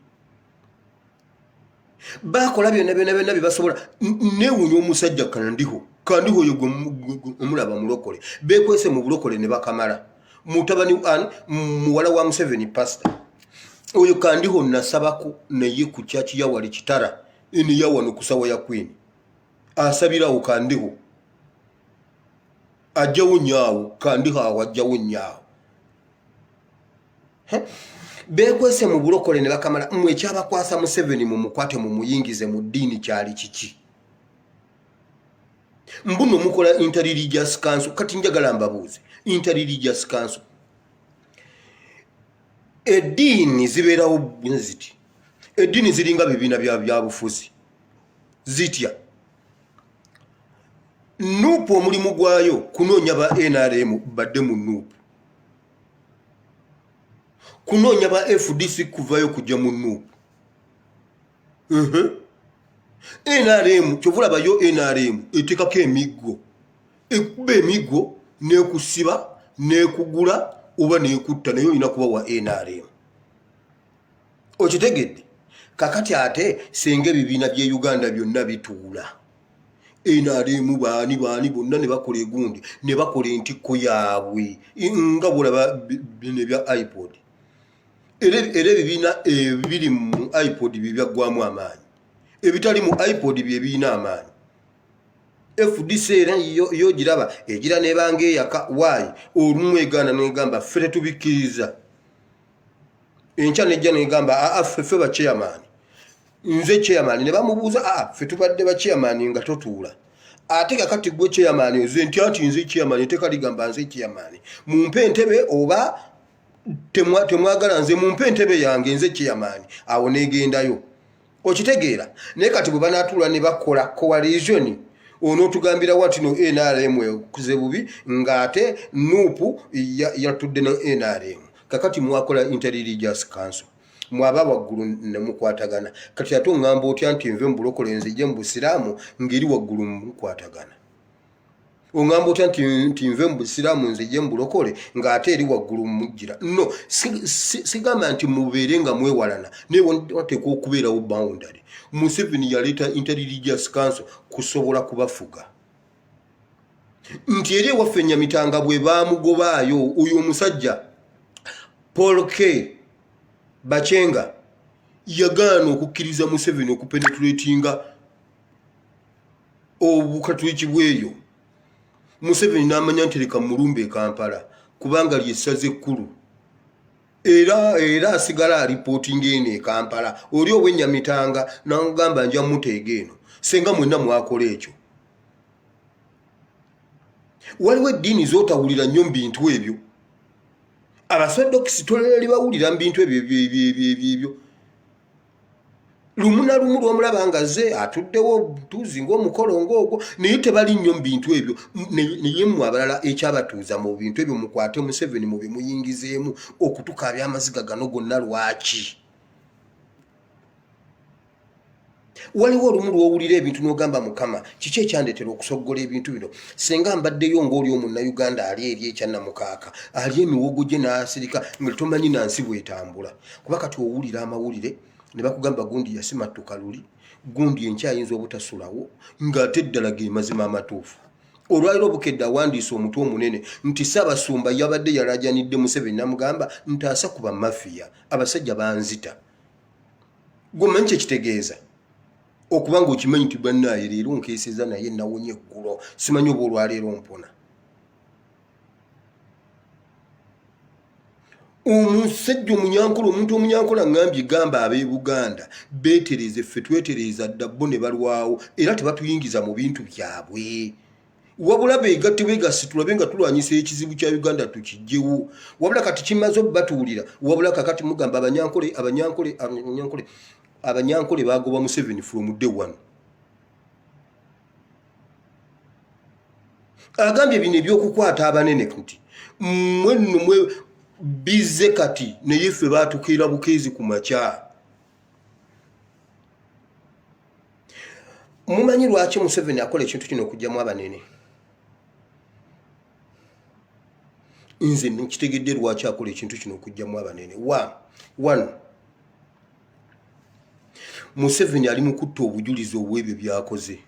Bakola byonna byonna byonna byebasobola. Newuunya omusajja Kandiho. Kandiho oyo gwe omulaba mulokole, bekwese mu bulokole ne bakamala. Mutabani ani, muwala wa Museveni, pasita oyo Kandiho, nasabako naye ku kyaki yawali Kitara eno yawano kusawa ya Queen, asabirawo. Kandiho ajjawo nyaawo, Kandiho awo ajjawo nyaawo. Beekwese mu bulokole ne bakamala. Mmwe ekyabakwasa Museveni mumukwate mumuyingize mu ddiini kyali kiki? Mbuno mukola interreligious council. Kati njagala mbabuuze, interreligious council, eddiini zibeerawo ziti? Eddiini ziringa bibiina bya byabufuzi zitya? NUP omulimu gwayo kunoonya ba NRM badde mu NUP, kunoonya ba FDC kuvayo kujja mu NUP. NRM kyova olabayo NRM eteekako emiggo, ekuba emiggo nekusiba nekugula oba nekutta, naye olina kuba wa NRM. Okitegedde? Kakati ate senga ebibiina bye Uganda byonna bituula, NRM baani baani bonna ne bakola egundi ne bakola entikko yaabwe nga bwolaba bino ebya IPOD. Era ebibiina ebiri mu IPOD bye byaggwamu amaanyi, ebitali mu IPOD bye birina amaanyi. FDC era yo giraba egira nebanga eyaka waayi olumu egaana negamba ffe tetubikkiriza, enkya nejja negamba aa ffe ffe bachairman, nze chairman. Ne bamubuuza, aa ffe tubadde bachairman nga totuula, ate kakati gwe chairman oze ntya nti nze chairman? Etteeka ligamba nze chairman, mumpe entebe oba temwagala nze mumpe entebe yange, nze chairman. Awo negendayo, okitegeera? Naye kati bwe banaatuula ne bakola coalition, onootugambira wati no NRM ekuze bubi ng'ate NUP yatudde ne NRM. Kakati mwakola interreligious council, mwaba waggulu ne mukwatagana. Kati ate oŋŋamba otya nti nve mu bulokole nzije mu busiraamu ng'eri waggulu mukwatagana? Oŋŋamba otya nti nve mu busiraamu nzije mu bulokole ng'ate eri waggulu mujjira? No, sigamba nti mubeere nga mwewalana, naye wateekwa okubeerawo boundary. Museveni yaleeta interreligious council kusobola kubafuga nti eri ewaffe Nyamitanga bwe baamugobaayo oyo omusajja Paul K Bakyenga yagaana okukkiriza Museveni okupenetratinga obukatuliki bweyo. Museveni n'amanya nti leka mulumba e Kampala kubanga lyessaza ekkulu, era asigala alipootinga eno e Kampala. Oli ow'Enyamitanga nagamba nja muteega eno senga mwenna mwakola ekyo. Waliwo eddiini z'otawulira nnyo mu bintu ebyo. Abasodokisi tolerali bawulira mu bintu ebyo ebyo. Lumu na lumu lwomulaba nga ze atuddewo tuzi ng'omukolo ng'ogwo, naye tebali nnyo mu bintu ebyo. Naye mmwe abalala ekyabatuuza mu bintu ebyo, mukwate Museveni mu bimuyingizeemu okutukaabya amaziga gano gonna lwaki? Waliwo olumu lw'owulira ebintu n'ogamba, Mukama, kiki ekyandeetera okusoggola ebintu bino? Senga mbaddeyo ng'oli omunnayuganda ali eri ekyannamukaaka ali emiwogo gye n'asirika nga tomanyi nansi bwetambula, kuba kati owulira amawulire ne bakugamba gundi yasimattuka luli, gundi enkya ayinza obutasulawo, ng'ate ddala ge mazima amatuufu. Olwaliro Obukedde awandiise omutwe omunene nti Ssaabasumba yabadde yalajanidde Museveni namugamba ntaasa ku bamafiya, abasajja banzita. Gwe omanyi kyekitegeeza okuba nga okimanyi nti bannaaye leero nkeeseza naye nawonye eggulo, simanyi oba olwaleero mpona. Omusajja omunyankola, omuntu omunyankola ngambye, gamba ab'e Buganda beetereze, ffe twetereeza dda, bo ne balwawo era tebatuyingiza mu bintu byabwe. Wabula beegatte bwegassi tulabe nga tulwanyisa ekizibu kya Uganda tukijjewo. Wabula kati kimaze obatuwulira. Wabula kakati mugamba abanyankole, abanyankole, abanyankole, abanyankole bagoba Museveni from day one. Agambye bino ebyokukwata abanene nti mmwe nno mwe bizze kati, naye ffe batukeera bukeezi ku makya. Mumanyi lwaki Museveni akola ekintu kino okugyamu abanene? Nze nkitegedde lwaki akola ekintu kino okugyamu abanene. One, Museveni ali mu kutta obujulizi obw'ebyo byakoze.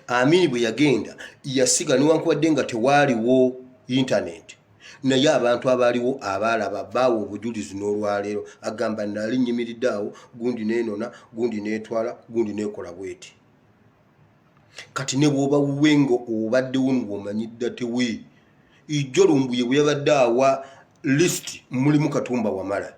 Amini bwe yagenda yasiga, newankubadde nga tewaaliwo intaneti, naye abantu abaaliwo abaalaba baawa obujulizi. N'olwaleero agamba nali nyimiridde awo, gundi neenona, gundi neetwala, gundi neekola bweti. Kati ne bw'oba wuwe nga obaddewo ng'omanyi dda tewe ijjo Lumbuye bwe yabadde awa List mulimu Katumba Wamala,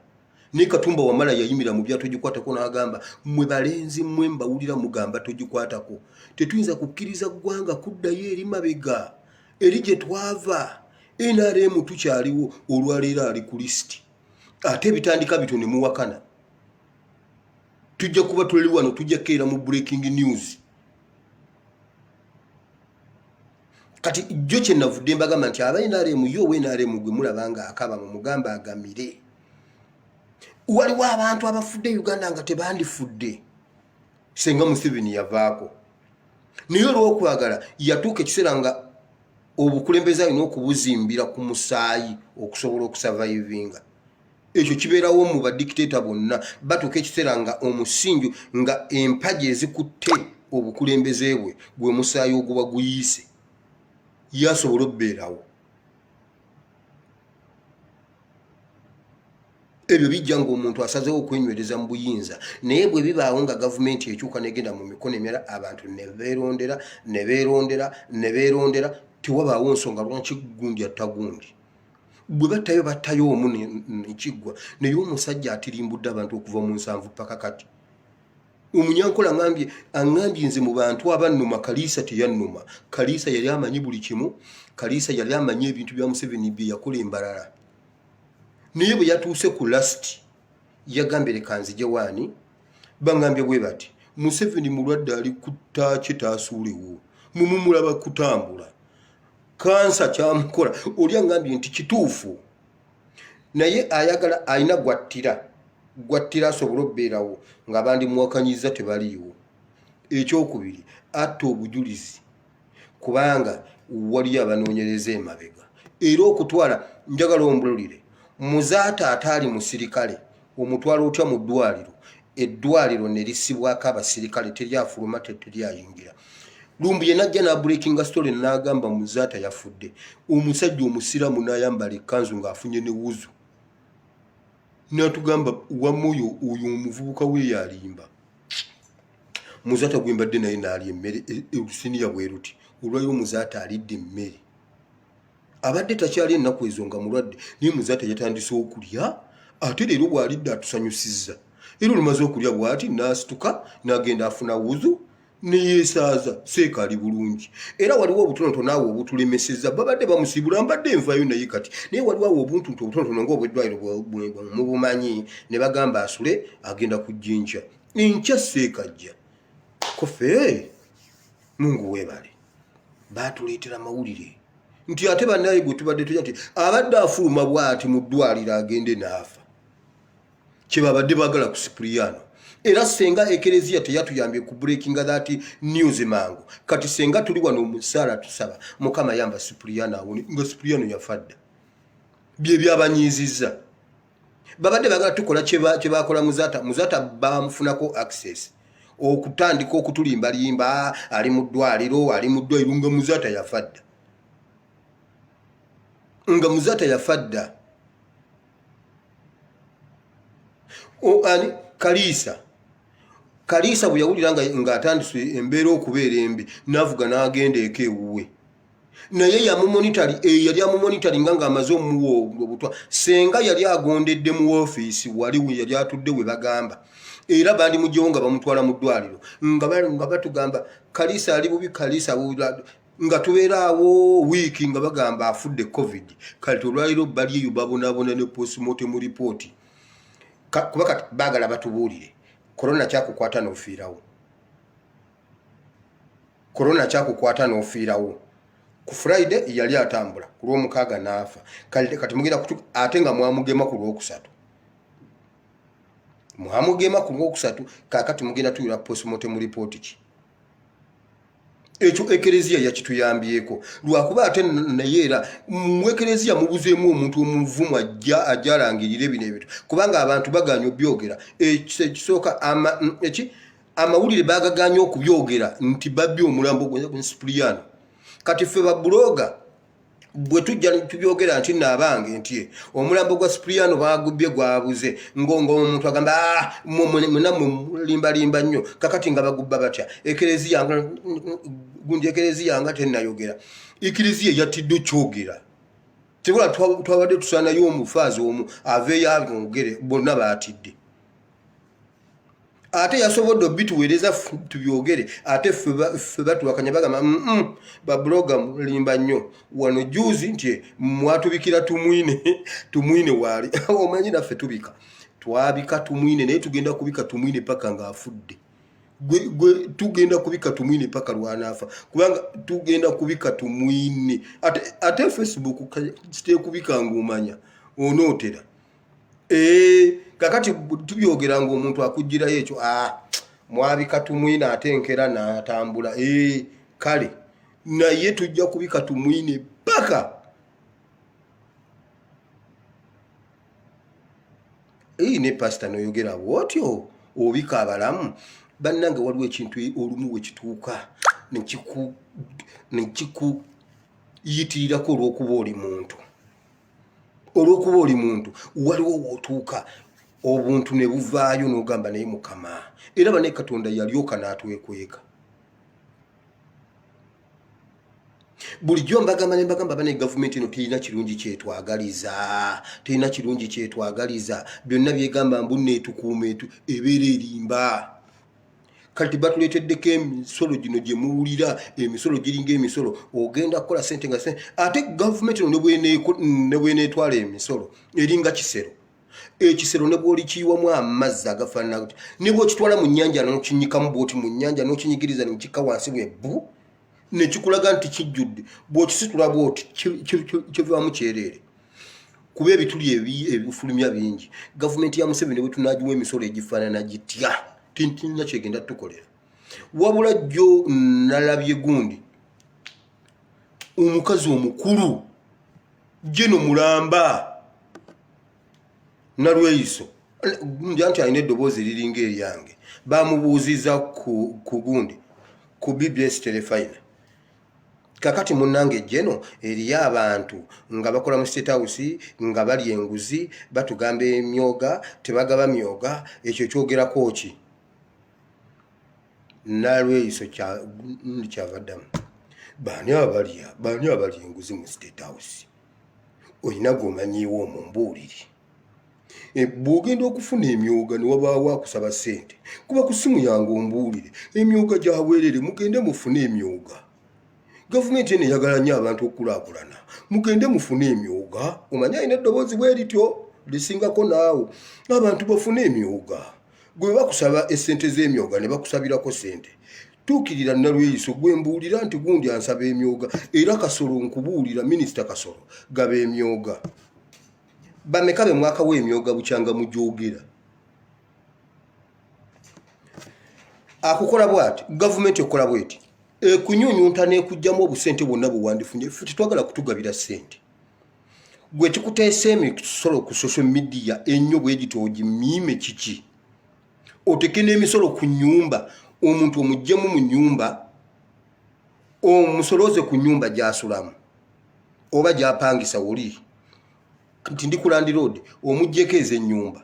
naye Katumba Wamala yayimira mu bya togikwatako n'agamba, mmwe balenzi mmwe mbawulira mugamba togikwatako, tetuyinza kukkiriza ggwanga kuddayo eri mabega eri gye twava. NRM tukyaliwo olwaleero, ali ku lisiti, ate ebitandika bityo ne muwakana. Tujja kuba tuli wano, tujja kukeera mu breaking news. Kati jjo kyenavudde mbagamba nti aba NRM, yo owa NRM gwe mulaba nga akaba, mu mugamba agamire. Waliwo abantu abafudde Uganda nga tebandifudde senga Museveni yavaako, naye olw'okwagala yatuuka ekiseera nga obukulembeze alina okubuzimbira ku musaayi okusobola okusurvivinga. Ekyo kibeerawo mu badikiteeta bonna, batuuka ekiseera nga omusingi, nga empagi ezikutte obukulembeze bwe gwe musaayi oguba guyiise, yasobola okubeerawo. Ebyo bijja ng'omuntu asazeewo okwenywereza mu buyinza, naye bwe bibaawo nga gavumenti ekyuka negenda mu mikono emirala, abantu ne beerondera, ne beerondera, ne beerondera, tewabaawo nsonga lwaki gundi atta gundi. Bwe battayo, battayo omu nekiggwa. Naye omusajja atirimbudde abantu okuva mu 70 paka kati. Omunyankola ngambye, aŋŋambye nze mu bantu abannuma, Kaliisa teyannuma. Kaliisa yali amanyi buli kimu. Kaliisa yali amanyi ebintu bya Museveni bye yakola embalala, naye bwe yatuuse ku last yagambye, leka nzije waani. Baŋŋambye bwe bati, Museveni mulwadde, ali kutaaki, taasuulewo mumumulaba kutambula, kansa kyamukola. Oli aŋŋambye nti kituufu, naye ayagala alina gwattira, gwattira asobole okubeerawo nga bandimuwakanyiza tebaliiwo. Ekyokubiri, atta obujulizi, kubanga waliyo abanoonyereza emabega. Era okutwala, njagala ombululire, Muzaata ataali musirikale omutwala otya mu ddwaliro, eddwaliro ne lisibwako abasirikale, teryafuluma, teryayingira? Lumbuye najja nabreakinga story n'agamba Muzaata yafudde. Omusajja omusiraamu n'ayambala ekkanzu ng'afunye ne wuzu, natugamba wamma oyo oyo omuvubuka we yalimba. Muzaata gwe mbadde naye n'alya emmere olusiniya bwe ruti. Olwayo Muzaata alidde emmere, abadde takyali ennaku ezo nga mulwadde, naye Muzaata yatandise okulya. Ate leero bw'alidde atusanyusizza, era olumaze okulya bw'ati n'asituka n'agenda afuna wuzu neyeesaaza. Seeka ali bulungi. Era waliwo obutonotono awo obutulemeseza, babadde bamusiibula, mbadde nvayo naye kati, naye waliwo awo obuntuntu obutonotono ngaobweddwaliro mubumanyi, ne bagamba asule, agenda kujja enkya. Enkya seeka ajja kofe. Mungu weebale, baatuleetera mawulire nti ate bannaye gwe tubadde tuja nti abadde afuluma bw'ati mu ddwaliro agende n'afa, kyebabadde baagala ku Sipuriyano. Era senga ekereziya teyatuyambye ku breakinga that news mangu, kati senga tuli wano omusaala tusaba Mukama yamba Sipuriyano awone, nga Sipuriyano yafa dda. Bye byabanyiizizza, babadde bagala tukola kyebakola Muzaata. Muzaata bamufunako access okutandika okutulimbalimba, ali mu ddwaliro, ali mu ddwaliro, nga Muzaata yafa dda, nga Muzaata yafa dda. Ani Kaliisa, Kaliisa bwe yawulira ng'atandise embeera okubeera embi, n'avuga n'agenda eka ewuwe, naye yamumonitali eh, yali amumonitalinga ng'amaze omuwa obutwa. Senga yali agondedde mu woofiisi wali we yali atudde we bagamba, era bandimugyewo nga bamutwala mu ddwaliro, nga batugamba Kaliisa ali bubi, Kaliisa nga tubeera awo wiiki nga bagamba afudde COVID. Kati olwaliro bali eyo babonabona ne postmortem report, kuba kati baagala batubuulire korona kyakukwata n'ofiirawo, korona kyakukwata n'ofiirawo. Ku Friday yali atambula, ku Lwomukaaga n'afa. Kati mugenda kutu ate nga mwamugema ku Lwokusatu, mwamugema ku Lwokusatu, kakati mugenda tuyira postmortem report ki? Ekyo ekereziya yakituyambyeko, lwakuba ate naye era mu ekereziya mubuzeemu omuntu omuvumu ajja ajalangirire bino ebintu, kubanga abantu baganya obyogera. Ekisooka eki amawulire bagaganya okubyogera nti babbi omulambo gwa Sipuliyano. Kati ffe babuloga bwe tujja tubyogera nti naabange nti omulambo gwa Sipuliyano bagubbye, gwabuze, nga omuntu agamba, ah, mwena mulimbalimba nnyo. Kakati nga bagubba batya? Ekereziya gundi, ekereziya nga tenayogera, ekereziya yatidde okyogera. Tebula twabadde tusaanayo omufaazi omu aveeyo ayogere, bonna baatidde. Ate yasobodde obituweereza tubyogere, ate ffe batuwakanya, bagamba babuloga mulimba nnyo. Wano juzi nti mwatubikira Tumwine, Tumwine waali omanyi naffe tubika, twabika Tumwine, naye tugenda kubika Tumwine paka ng'afudde. Gwe tugenda kubika Tumwine paka lwanaafa, kubanga tugenda kubika Tumwine. Ate Facebook kitekubika ngaomanya onootera. Kakati tubyogera nga omuntu akugirayo ekyo, mwabika Tumwine ate enkera n'atambula. Kale naye tujja kubika Tumwine paka ne pasita noyogera bwotyo obika abalamu. Bannange, waliwo ekintu olumu wekituuka nekikuyitirirako olw'okuba oli muntu, olw'okuba oli muntu, waliwo wootuuka obuntu ne buvaayo n'ogamba naye Mukama. Era bane Katonda yalyoka n'atwekweka. Bulijjo mbagamba ne mbagamba, bane gavumenti eno terina kirungi kyetwagaliza, terina kirungi kyetwagaliza. Byonna byegamba mbu neetukuuma etu ebeera erimba. Kati batuleeteddeko emisolo gino gye muwulira, emisolo giringa emisolo, ogenda kukola sente nga sente. Ate gavumenti eno ne bweneetwala emisolo eringa kisero, ekisero ne bwolikiyiwamu amazzi agafaanana gati, ne bwokitwala mu nnyanja n'okinyikamu bwoti mu nnyanja n'okinyigiriza nekikka wansi bwe bbu nekikulaga nti kijjudde, bw'okisitula bwoti kivaamu kyereere, kuba ebituli ebifulumya bingi. Gavumenti ya Museveni bwe tunagiwa emisolo egifaanana gitya, tintina kyegenda tukolera. Wabula jjo nalabye gundi omukazi omukulu jeno mulamba Nalweyiso gundi, anti alina eddoboozi eriringa eryange. Bamubuuziza ku gundi ku BBS Terefayina. Kakati munnange jeno eriyo abantu nga bakola mu State House nga balya enguzi, batugamba emyoga tebagaba myoga. Ekyo kyogerako ki? Nalweyiso kyava ddamu, baani abalya, baani abalya enguzi mu State House? Olina gwomanyiiwo omwo? Mbuuliri. Bw'ogenda okufuna emyoga ne wabaawo akusaba ssente, kuba ku ssimu yange ombuulire. Emyoga gyabwerere, mugende mufune emyoga. Gavumenti eno eyagala nnyo abantu okukulaakulana, mugende mufune emyoga. Omanyi alina eddoboozi bwe lityo lisingako naawe. Abantu bafune emyoga. Gwe bakusaba essente z'emyoga ne bakusabirako ssente, tuukirira Nalweyiso gwe mbuulira nti gundi ansaba emyoga. Era Kasolo, nkubuulira, Minisita Kasolo, gaba emyoga. Bameka be mwakawa emyoga bukyanga mugyogera? Akukola bwati, gavumenti ekola bweti, ekunyunyunta n'ekugjamu obusente bwonna bwe wandifunye. Ffe tetwagala kutugabira ssente. Gwe kikuteesa emisolo ku social media ennyo bwe giti ogimiime kiki? Oteke n'emisolo ku nyumba, omuntu omuggyemu mu nyumba, omusolooze ku nyumba gy'asulamu oba gy'apangisa. Woli nti ndi ku landlord, omuggyeko ez'ennyumba,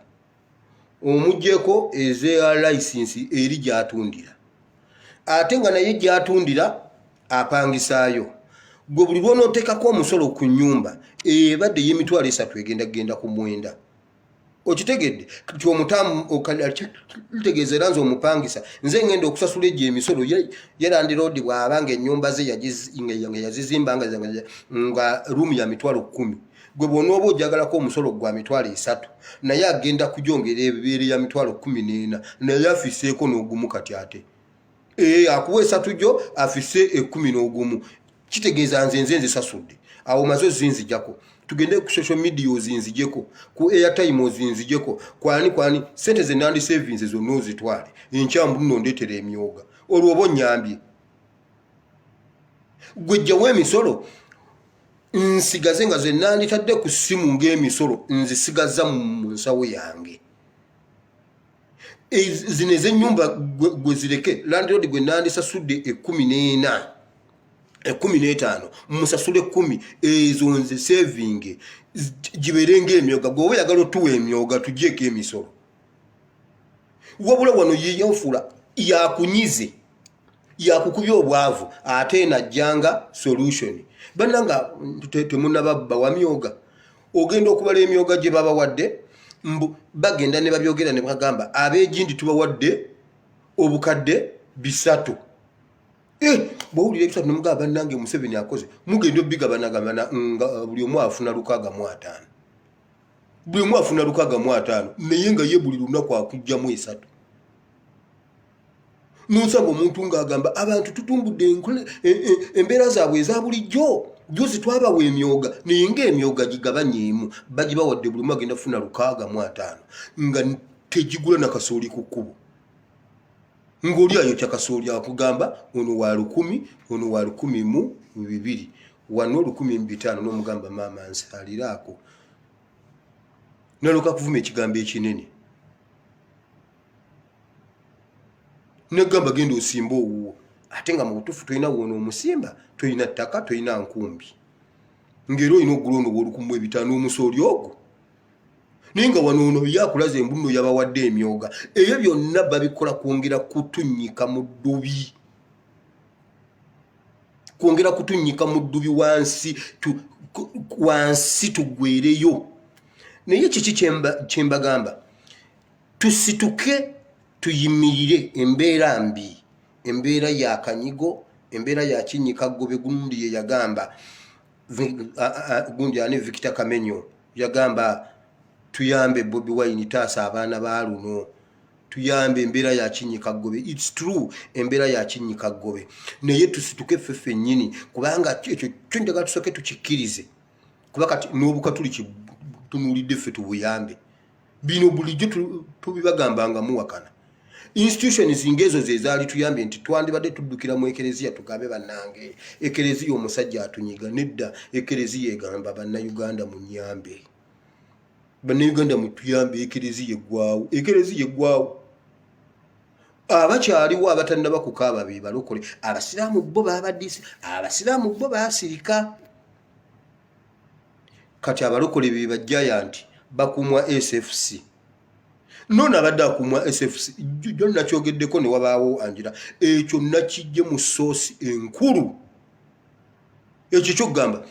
omuggyeko eza license eri gy'atundira, ate nga naye gy'atundira apangisaayo. Gwe buli lwonooteekako omusolo ku nyumba ebadde ey'emitwalo 3 egenda kugenda ku 9. Okitegedde nti omutamu tegeeza era nze omupangisa nze ngenda okusasula egyo emisolo. Ye landlord bw'aba nga ennyumba ze nga yazizimba nga ruumu ya 100,000, gwe bw'onooba ojagalako omusolo gwa 30,000, naye agenda kugyongera ebibeere ya 14,000, naye afiseeko n'ogumu. Kati ate akuwa esatu gyo afise 11, kitegeeza nze nzisasudde. Awo maze ozinzijako, tugende ku social media ozinzijeko, ku airtime ozinzijeko, kwani kwani sente ze nandi savings zonna ozitwale. Enkya mbu nno ndeetera emyoga, olwo oba onyambye. Gwe jjawo emisolo, nsigaze nga ze nanditadde ku ssimu ng'emisolo nzisigaza mu nsawo yange. Zino ez'ennyumba gwe zireke. Landlord gwe nandisasudde 14, 15, musasule 10, ezo nze saving gibeere ng'emyoga. Gwe oba oyagala otuwa emyoga, tugyeko emisolo. Wabula wano yeyanfula yakunyize. Yakukubya obwavu ate eno ajjanga solution. Bannanga temunababba wamyoga, ogenda okubala emyoga gye babawadde, mbu bagenda ne babyogera ne bagamba ab'egindi tubawadde obukadde 300. Eh, bwowulira ebisatu nemugamba bannange Museveni akoze, mugenda obigabanagabana nga buli omu afuna 65, buli omu afuna 65, naye nga ye buli lunaku akugjamu esatu. Nosanga omuntu ng'agamba abantu tutumbudde e, embeera zaabwe eza bulijjo, juzi twabawa emyoga, naye ng'emyoga gigabanyeemu bagibawadde buli omu agenda kufuna 65 nga tegigula nakasooli ku kkubo, ng'oli ayokya kasooli akugamba ono wa 1000, ono wa 1200, wano 1500, n'omugamba maama nsaaliraako, naloka kuvuma ekigambo ekinene negamba genda osimba owuwo, ate nga mu butuufu tolina woona omusimba, tolina ttaka, tolina nkumbi, ng'era olina okugula ono bwolukumu ebitaano omusooli ogwo, naye nga wano ono ye akulaza embuno yabawadde emyoga. Ebyo byonna babikola kwongera kutunyika mu ddubi, kwongera kutunyika mu ddubi wansi wansi tugwereyo. Naye kiki kyembagamba? Tusituke tuyimirire. Embeera mbi, embeera ya kanyigo, embeera ya kinyika ggobe. Gundi ye yagamba, gundi ani, Victor Kamenyo yagamba tuyambe Bobi Wine, taasa abaana ba luno, tuyambe, embeera ya kinyika ggobe. Its true, embeera ya kinyika ggobe, naye tusituke ffe ffennyini, kubanga ekyo kyo njagala tusooke tukikkirize, kuba kati n'obukatuliki tunuulidde ffe tubuyambe. Bino bulijjo tubibagambanga muwakana. Institutions ngaezo zezaali tuyambye nti twandibadde tuddukira mu ekereziya tugambe bannange ekereziya omusajja atunyiga. Nedda, ekereziya egamba bannayuganda munyambe, bannayuganda mutuyambe, ekereziya eggwawo, ekereziya eggwawo. Abakyaliwo abatannaba kukaaba be balokole. Abasiraamu bo babadisi, abasiraamu bo baasirika. Kati abalokole be ba giant bakumwa SFC. Nono abadde akumwa SFC jo nakyogeddeko ne wabaawo anjira ekyo nakijje mu soosi enkulu. Ekyo kyokugamba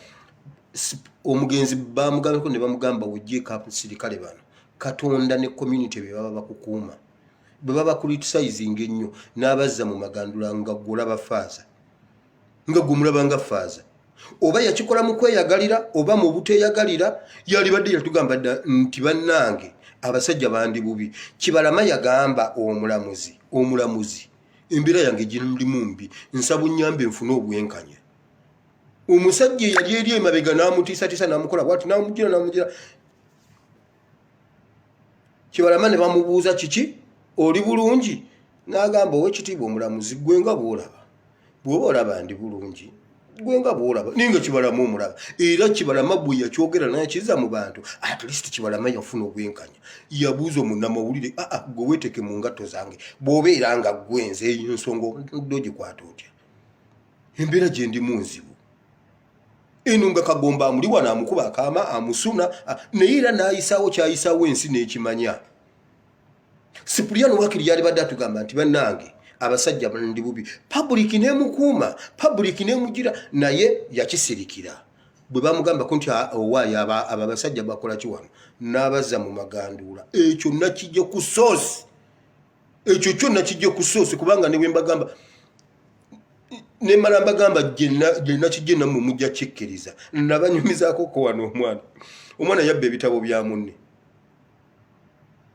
omugenzi bamugambeko ne bamugamba wejjeeko abasirikale bano, Katonda ne community be baba bakukuuma, bwe baba criticizinga ennyo n'abazza mu magandula nga gwolaba faaza, nga gwe mulaba nga faaza, oba yakikola mu kweyagalira oba mu buteeyagalira, yalibadde yatugamba dda nti bannange abasajja bandi bubi. Kibalama yagamba omulamuzi, omulamuzi embeera yange girimu mbi, nsaba onnyambe nfune obwenkanya. Omusajja eyali eri emabega n'amutiisatiisa n'amukola bwati n'amugira n'amugira. Kibalama ne bamubuuza kiki, oli bulungi? N'agamba owekitiibwa omulamuzi, gwe nga bw'olaba, bw'oba olaba ndi bulungi, gwe nga bw'olaba, naye nga Kibalama omulaba. Era Kibalama bwe yakyogera nakiza mu bantu, at least Kibalama yafuna obwenkanya. Yabuuza omunnamawulire, aa gwe weeteke mu ngatto zange, bw'obeera nga gwe nze, eyo ensonga obadde ogikwata otya? Embeera gye ndimu nzibu eno, nga Kagomba amuli wano amukuba akaama amusuna, naye era n'ayisaawo kyayisaawo ensi n'ekimanya. Sipuliyano wakiri yalibadde atugamba nti bannange abasajja ndi bubi, public nemukuuma, public nemugira, naye yakisirikira. Bwe bamugambako nti owaayo abo abasajja bakola ki wano, n'abazza mu maganduula. Ekyo nakijje ku source, ekyo kyo nakijje ku source, kubanga ne bwe mbagamba nemala mbagamba gyenakijje nammwe mujja kikkiriza. Nabanyumizaako ko wano omwana yabba ebitabo bya munne,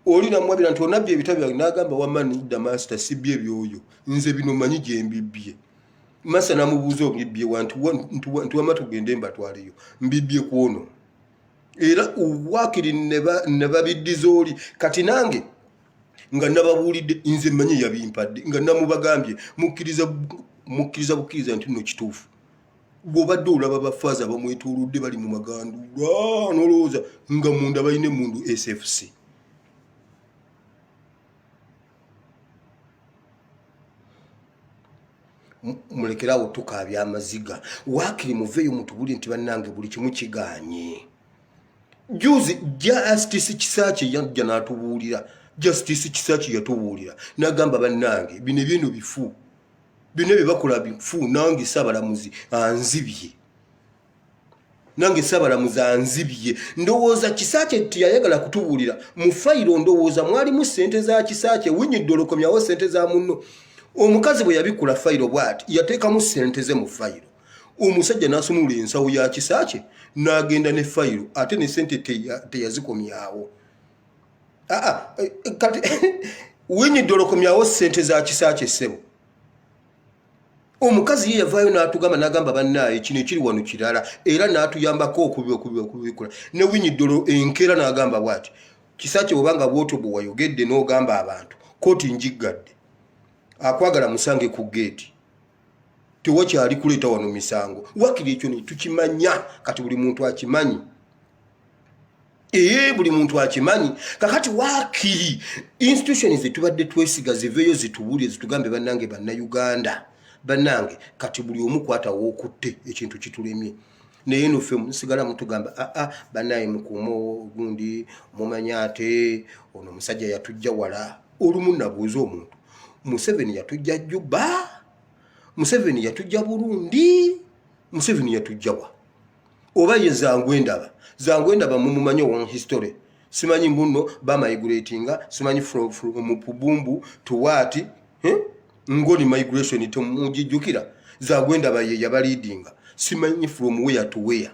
oli namwabira nti onabbye ebitabo byange, n'agamba wamma nidda master, sibbye ebyoyo, nze bino manyi gye mbibbye. Master namubuuza obibbye wa? Nti wamma tugende mbatwaleyo, mbibbye ku ono, era wakiri ne babiddiza oli. Kati nange nga nababuulidde nze manyi yabimpadde, nga namubagambye mukkiriza, mukkiriza bukkiriza nti nno kituufu. Bw'obadde olaba bafaaza bamwetoolodde bali mu maganduula, nolowooza nga munda balina emundu SFC. Mulekerawo tukaabya amaziga, waakiri muveeyo mutubulire nti bannange buli kimu kiganye. Juzi Justice Kisaki yajja n'atubuulira, Justice Kisaki yatubuulira n'agamba bannange bino ebyeno bifu. Byonna bye bakola bifu. Nange Ssaabalamuzi anzibye, nange Ssaabalamuzi anzibye. Ndowooza Kisaakye teyayagala kutubuulira mu fayiro, ndowooza mwalimu ssente za Kisaakye. Winyidde olokomyawo ssente za munno. Omukazi bwe yabikula fayiro bw'ati, yateekamu ssente ze mu fayiro. Omusajja n'asumulula ensawo ya Kisaakye n'agenda ne fayiro, ate ne ssente teyazikomyawo. Aa, kati winyidde olokomyawo ssente za Kisaakye, ssebo. Omukazi ye yavaayo n'atugamba, n'agamba, "Bannaaye, kino ekiri wano kirala," era n'atuyambako okubikula. Ne Winyiddolo enkeera n'agamba bw'ati, "Kisaakye, bwobanga bwotyo bwe wayogedde n'ogamba abantu, kooti njiggadde, akwagala musange ku geeti, tewakyali kuleeta wano misango." Wakiri ekyo ne tukimanya. Kati buli muntu akimanyi, ee, buli muntu akimanyi. Kakati waakiri institution zetubadde twesiga ziveeyo zitubuulire, zitugambe, "Bannange Bannayuganda, bannange, kati buli omu kwata wookutte, ekintu kitulemye." Naye no ffe musigala mutugamba, "Aa, bannaye, mukuume ogundi." Mumanya ate ono omusajja yatujja wala. Olumu nabuuza omuntu, "Museveni yatujja Juba? Museveni yatujja Burundi? Museveni yatujja wa?" Oba ye Zangwendaba? Zangwendaba mumumanyi owa history. Simanyi mbuno bamigratinga, simanyi from Pubumbu to what, eh? Ngoni migration temugijjukira? Zangwendaba ye yabaleadinga, simanyi from where to where.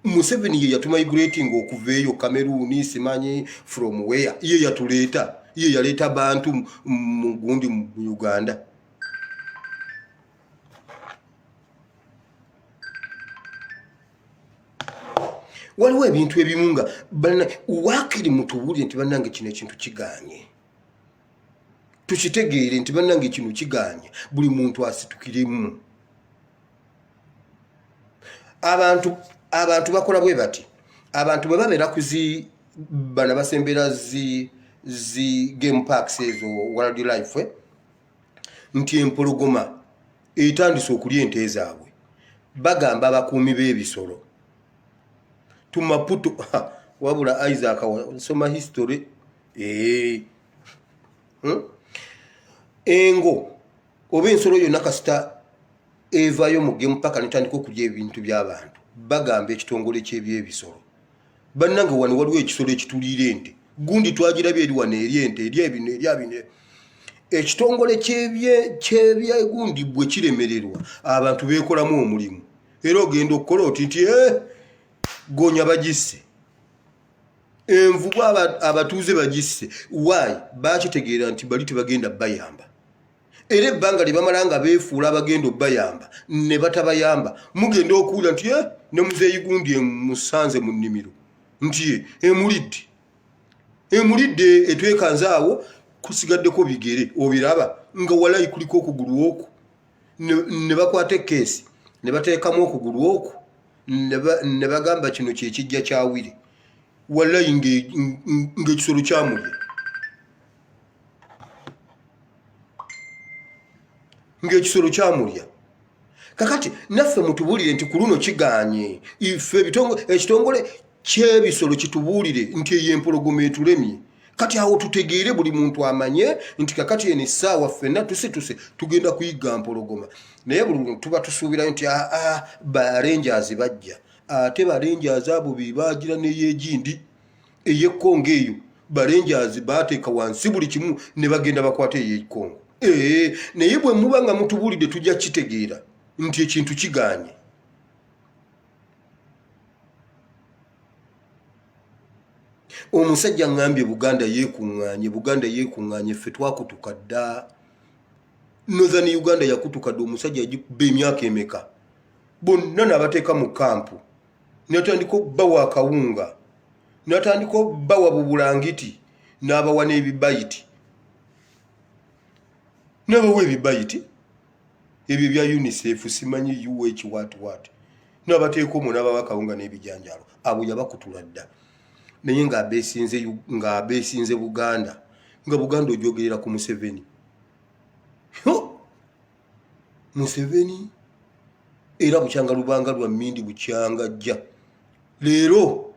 Museveni ye yatumigrating okuva eyo Cameroon, simanyi from where. Ye yatuleeta, ye yaleeta bantu mu gundi mu Uganda. Waliwo ebintu ebimu nga waakiri mutubuulire nti, "Bannange, kino ekintu kiganye," tukitegeere nti, "Bannange, kino kiganye," buli muntu asitukiremu. Abantu bakola bwe bati. Abantu bwe babeera ku zi bana basembera zi game parks ezo, wildlife, eh? Nti empologoma etandise okulya ente zaabwe, bagamba abakuumi b'ebisolo tumaputo. Wabula Isaac soma history. Ee. Engo oba ensolo yonna kasita evaayo mu game park netandika okulya ebintu by'abantu, bagamba ekitongole ky'ebyebisolo, "Bannange, wano waliwo ekisolo ekituliira ente gundi, twagirabye eri wano, eri ente, eri ebino, eri abino." Ekitongole kyebyegundi bwe kiremererwa, abantu beekolamu omulimu. Era ogenda okukola oti nti, "Eh, gonya bagisse, envubu abatuuze bagisse." Why? Bakitegeera nti bali tebagenda bayamba, era ebbanga lye bamala nga beefuula abagenda obbayamba ne batabayamba, mugenda okuwulira nti, "Eh, ne muzeeyi gundi emusanze mu nnimiro," nti emulidde, emulidde, etwekanze awo, kusigaddeko bigere, obiraba nga walayi kuliko okugulu okwo. Ne bakwata ekeesi ne bateekamu okugulu okwo, ne bagamba, "Kino kyekijja kyawire." Walayi ng'ekisolo kyamulya, ng'ekisolo kyamulya. Kakati naffe mutubuulire nti ku luno kiganye. Ife ekitongole kyebisolo kitubuulire nti eyo empologoma etulemye. Kati awo tutegeere, buli muntu amanye nti kakati eno essaawa ffenna tusituse, tugenda kuyigga mpologoma. Naye buli luno tuba tusuubirayo nti aa, ba rangers bajja, ate ba rangers abo be bagira neyegindi ey'Ekkongo eyo. Ba rangers bateeka wansi buli kimu ne bagenda bakwata ey'Ekkongo. Ee, naye bwe muba nga mutubuulidde, tujja kitegeera nti ekintu kiganye. Omusajja ŋŋambye Buganda yeekuŋŋaanye, Buganda yeekuŋŋaanye. Ffe twakutuka dda, Northern Uganda yakutuka dda. Omusajja yagikuba emyaka emeka, bonna n'abateeka mu kampu, natandika obbawa akawunga, natandika obbawa bubulangiti, n'abawa n'ebibayiti, n'abawa ebibayiti ebyo bya UNICEF, simanyi UH what what, n'abateeka omwo, n'abawa akawunga n'ebijanjaalo. Abo yabakutula dda, naye ng'abeesinze Buganda, nga Buganda ojogerera ku Museveni. Museveni era bukyanga lubanga lwa mmindi, bukyanga jja leero.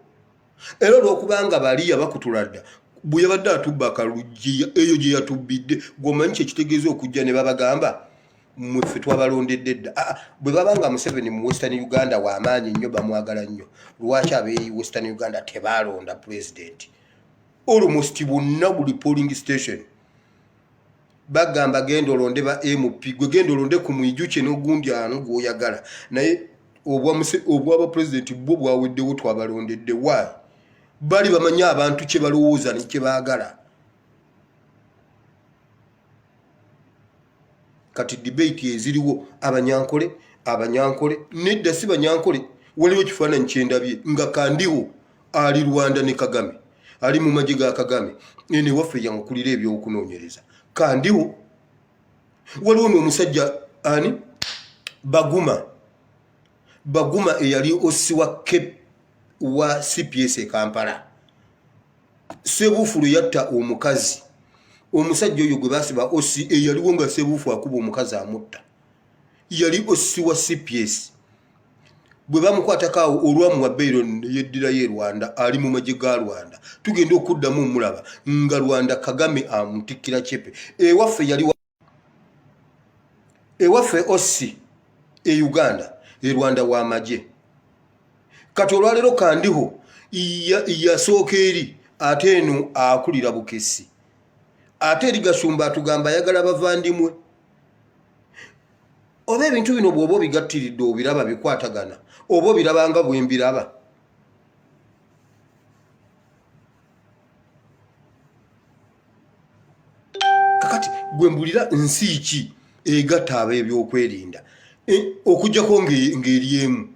Era olwokubanga bali yabakutula dda, bwe yabadde atubba akaluggi eyo gye yatubbidde, gweomanyi kyekitegeeza okujja ne babagamba Mmwe ffe twabalondedde dda. Ah, ah, bwe baba nga Museveni mu Western Uganda w'amaanyi nnyo, bamwagala nnyo, lwaki ab'e Western Uganda tebaalonda pulezidenti? Almost bonna, buli polling station bagamba genda olonde ba MP, gwe genda olonde ku Mwijukye n'ogundi ano gw'oyagala, naye obwaba pulezidenti bwo bwaweddewo, twabalondedde. Why? Bali bamanyi abantu kye balowooza ne kye baagala. Kati debate eziriwo, Abanyankole, Abanyankole nedda, si Banyankole. Waliwo ekifaananyi kyendabye nga Kandiho ali Rwanda ne Kagame, ali mu magye ga Kagame. Eno ewaffe yankulira ebyokunoonyereza Kandiho. Waliwo n'omusajja ani, Baguma, Baguma eyali OC wa Cape wa CPS e Kampala. Sebuufu lwe yatta omukazi, omusajja oyo gwe basiba, OC eyaliwo nga Sebuufu akuba omukazi amutta, yali OC wa CPS. Bwe bamukwatako awo olwamuwa bail neyeddirayo e Rwanda, ali mu magye ga Rwanda. Tugenda okuddamu omulaba nga Rwanda Kagame amutikkira kyepe. Ewaffe yali ewaffe OC e Uganda, e Rwanda w'amagye. Kati olwaleero Kandiho yasooka eri, ate eno akulira bukesi, ate eri Gasumba atugamba ayagala bavandimwe. Oba ebintu bino bw'oba obigattiridde obiraba bikwatagana, oba obirabanga bwe mbiraba? Kakati gwe mbulira, nsi ki egatta ab'ebyokwerinda okuggyako ng'eri emu?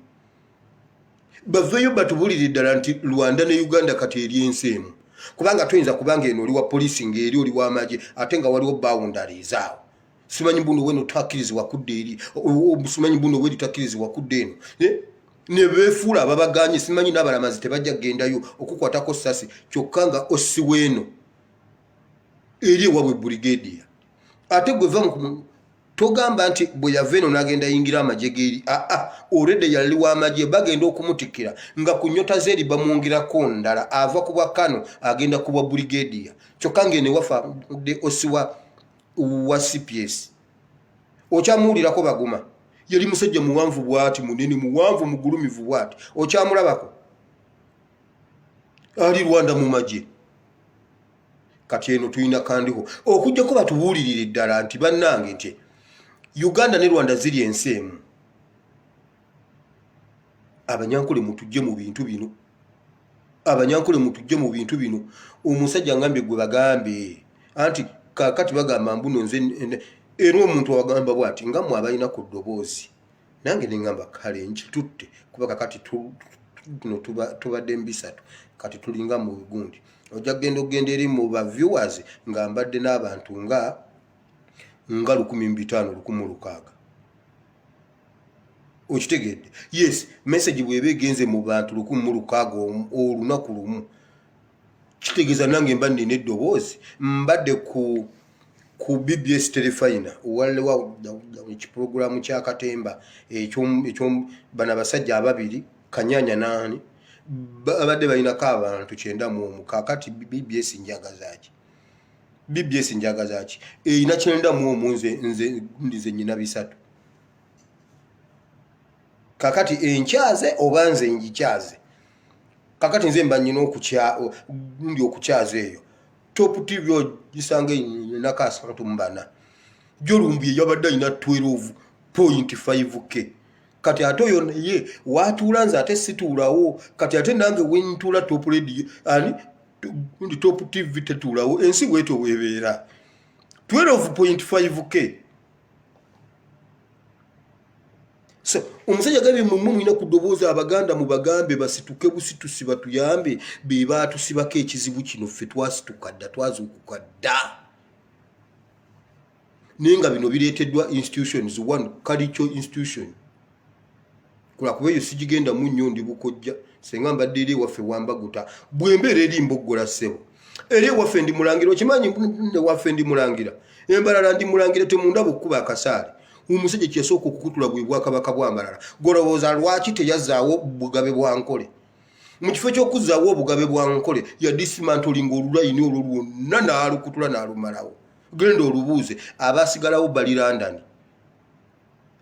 Baveeyo batubulire ddala nti Rwanda ne Uganda kati eri ensi emu, kubanga toyinza kubanga eno oli wa poliisi ng'eri oli w'amagye, ate nga waliwo boundaries awo. Simanyi mbuno weno takkirizibwa kudda eri, simanyi mbuno weri takkirizibwa kudda eno, ne beefuula ababaganye. Simanyi n'abalamazi tebajja kugendayo okukwatako sasi, kyokka nga OC weeno eri ewabwe brigadier. Ate gwe va togamba nti bwe yava eno n'agenda yingira amagye g'eri. Aa, already yali w'amagye. Bagenda okumutikkira nga ku nyota z'eri bamwongerako ndala, ava ku bwa kano agenda ku bwa brigadier, kyokka ng'eno ewaffe de OC wa CPS. Okyamuwulirako Baguma? Yali musajja muwanvu bwati, munene, muwanvu, mugulumivu bwati. Okyamulabako? Ali Rwanda mu magye. Kati eno tulina Kandiho. Okujjako batubuulirire ddala nti bannange, nti Uganda ne Rwanda ziri ensi emu. Abanyankole mutujje mu bintu bino, Abanyankole mutujje mu bintu bino. Omusajja ngambye gwe bagambe anti kakati bagamba mbuno nze era omuntu agamba bwati nga mwe abalina ku ddoboozi, nange neŋŋamba kale nkitutte, kuba kakati no tubadde mu bisatu, kati tulinga mu gundi. Ojja kugenda okugenda eri mu ba viewers nga mbadde n'abantu nga 1500, 1600. Okitegedde? Yes, message bweba egenze mu bantu 1600 olunaku lumu, kitegeeza nange mba nina eddoboozi. Mbadde ku BBS Terefayina, waliwo ekipulogulaamu kya katemba ekyo bano abasajja ababiri, Kanyanya naani, babadde balinako abantu 91. Kakati BBS njagazaki? BBS njagazaki erina 91, nze nze nyina bisatu. Kakati enkyaze oba nze ngikyaze? Kakati nze mba nyina ndi okukyaza eyo Top TV, ogisanga enako 34. Jolumbi yabadde alina 12.5K. Kati ate oyo naye watuula, nze ate situulawo. Kati ate nange wentuula Top Radio ani ndi Top TV tetuulawo. Ensi bwetyo bwebeera. 12.5K. So omusajja gabye, mmwe mulina ku ddoboozi. Abaganda mubagambe basituke busitusi, batuyambe, be baatusibako ekizibu kino. Ffe twasituka dda, twazuukuka dda, naye nga bino bireeteddwa institutions, one culture institution. Kulakuba eyo sigigendamu nnyo, ndi bukojja. Senga mbadde eri ewaffe wambaguta, bwe mbeera eri mboggola ssebo. Eri ewaffe ndi mulangira, okimanyi? Ewaffe ndi mulangira, embalala ndi mulangira. Temundaba okukuba akasaale. Omusajja kyeyasooka okukutula bwe bwakabaka bw'Amalala. Golowooza lwaki teyazzaawo bugabe bwa Nkole? Mu kifo ky'okuzzaawo obugabe bwa Nkole, yadismantlinga olulayini olwo lwonna n'alukutula n'alumalawo. Genda olubuuze abasigalawo bali London.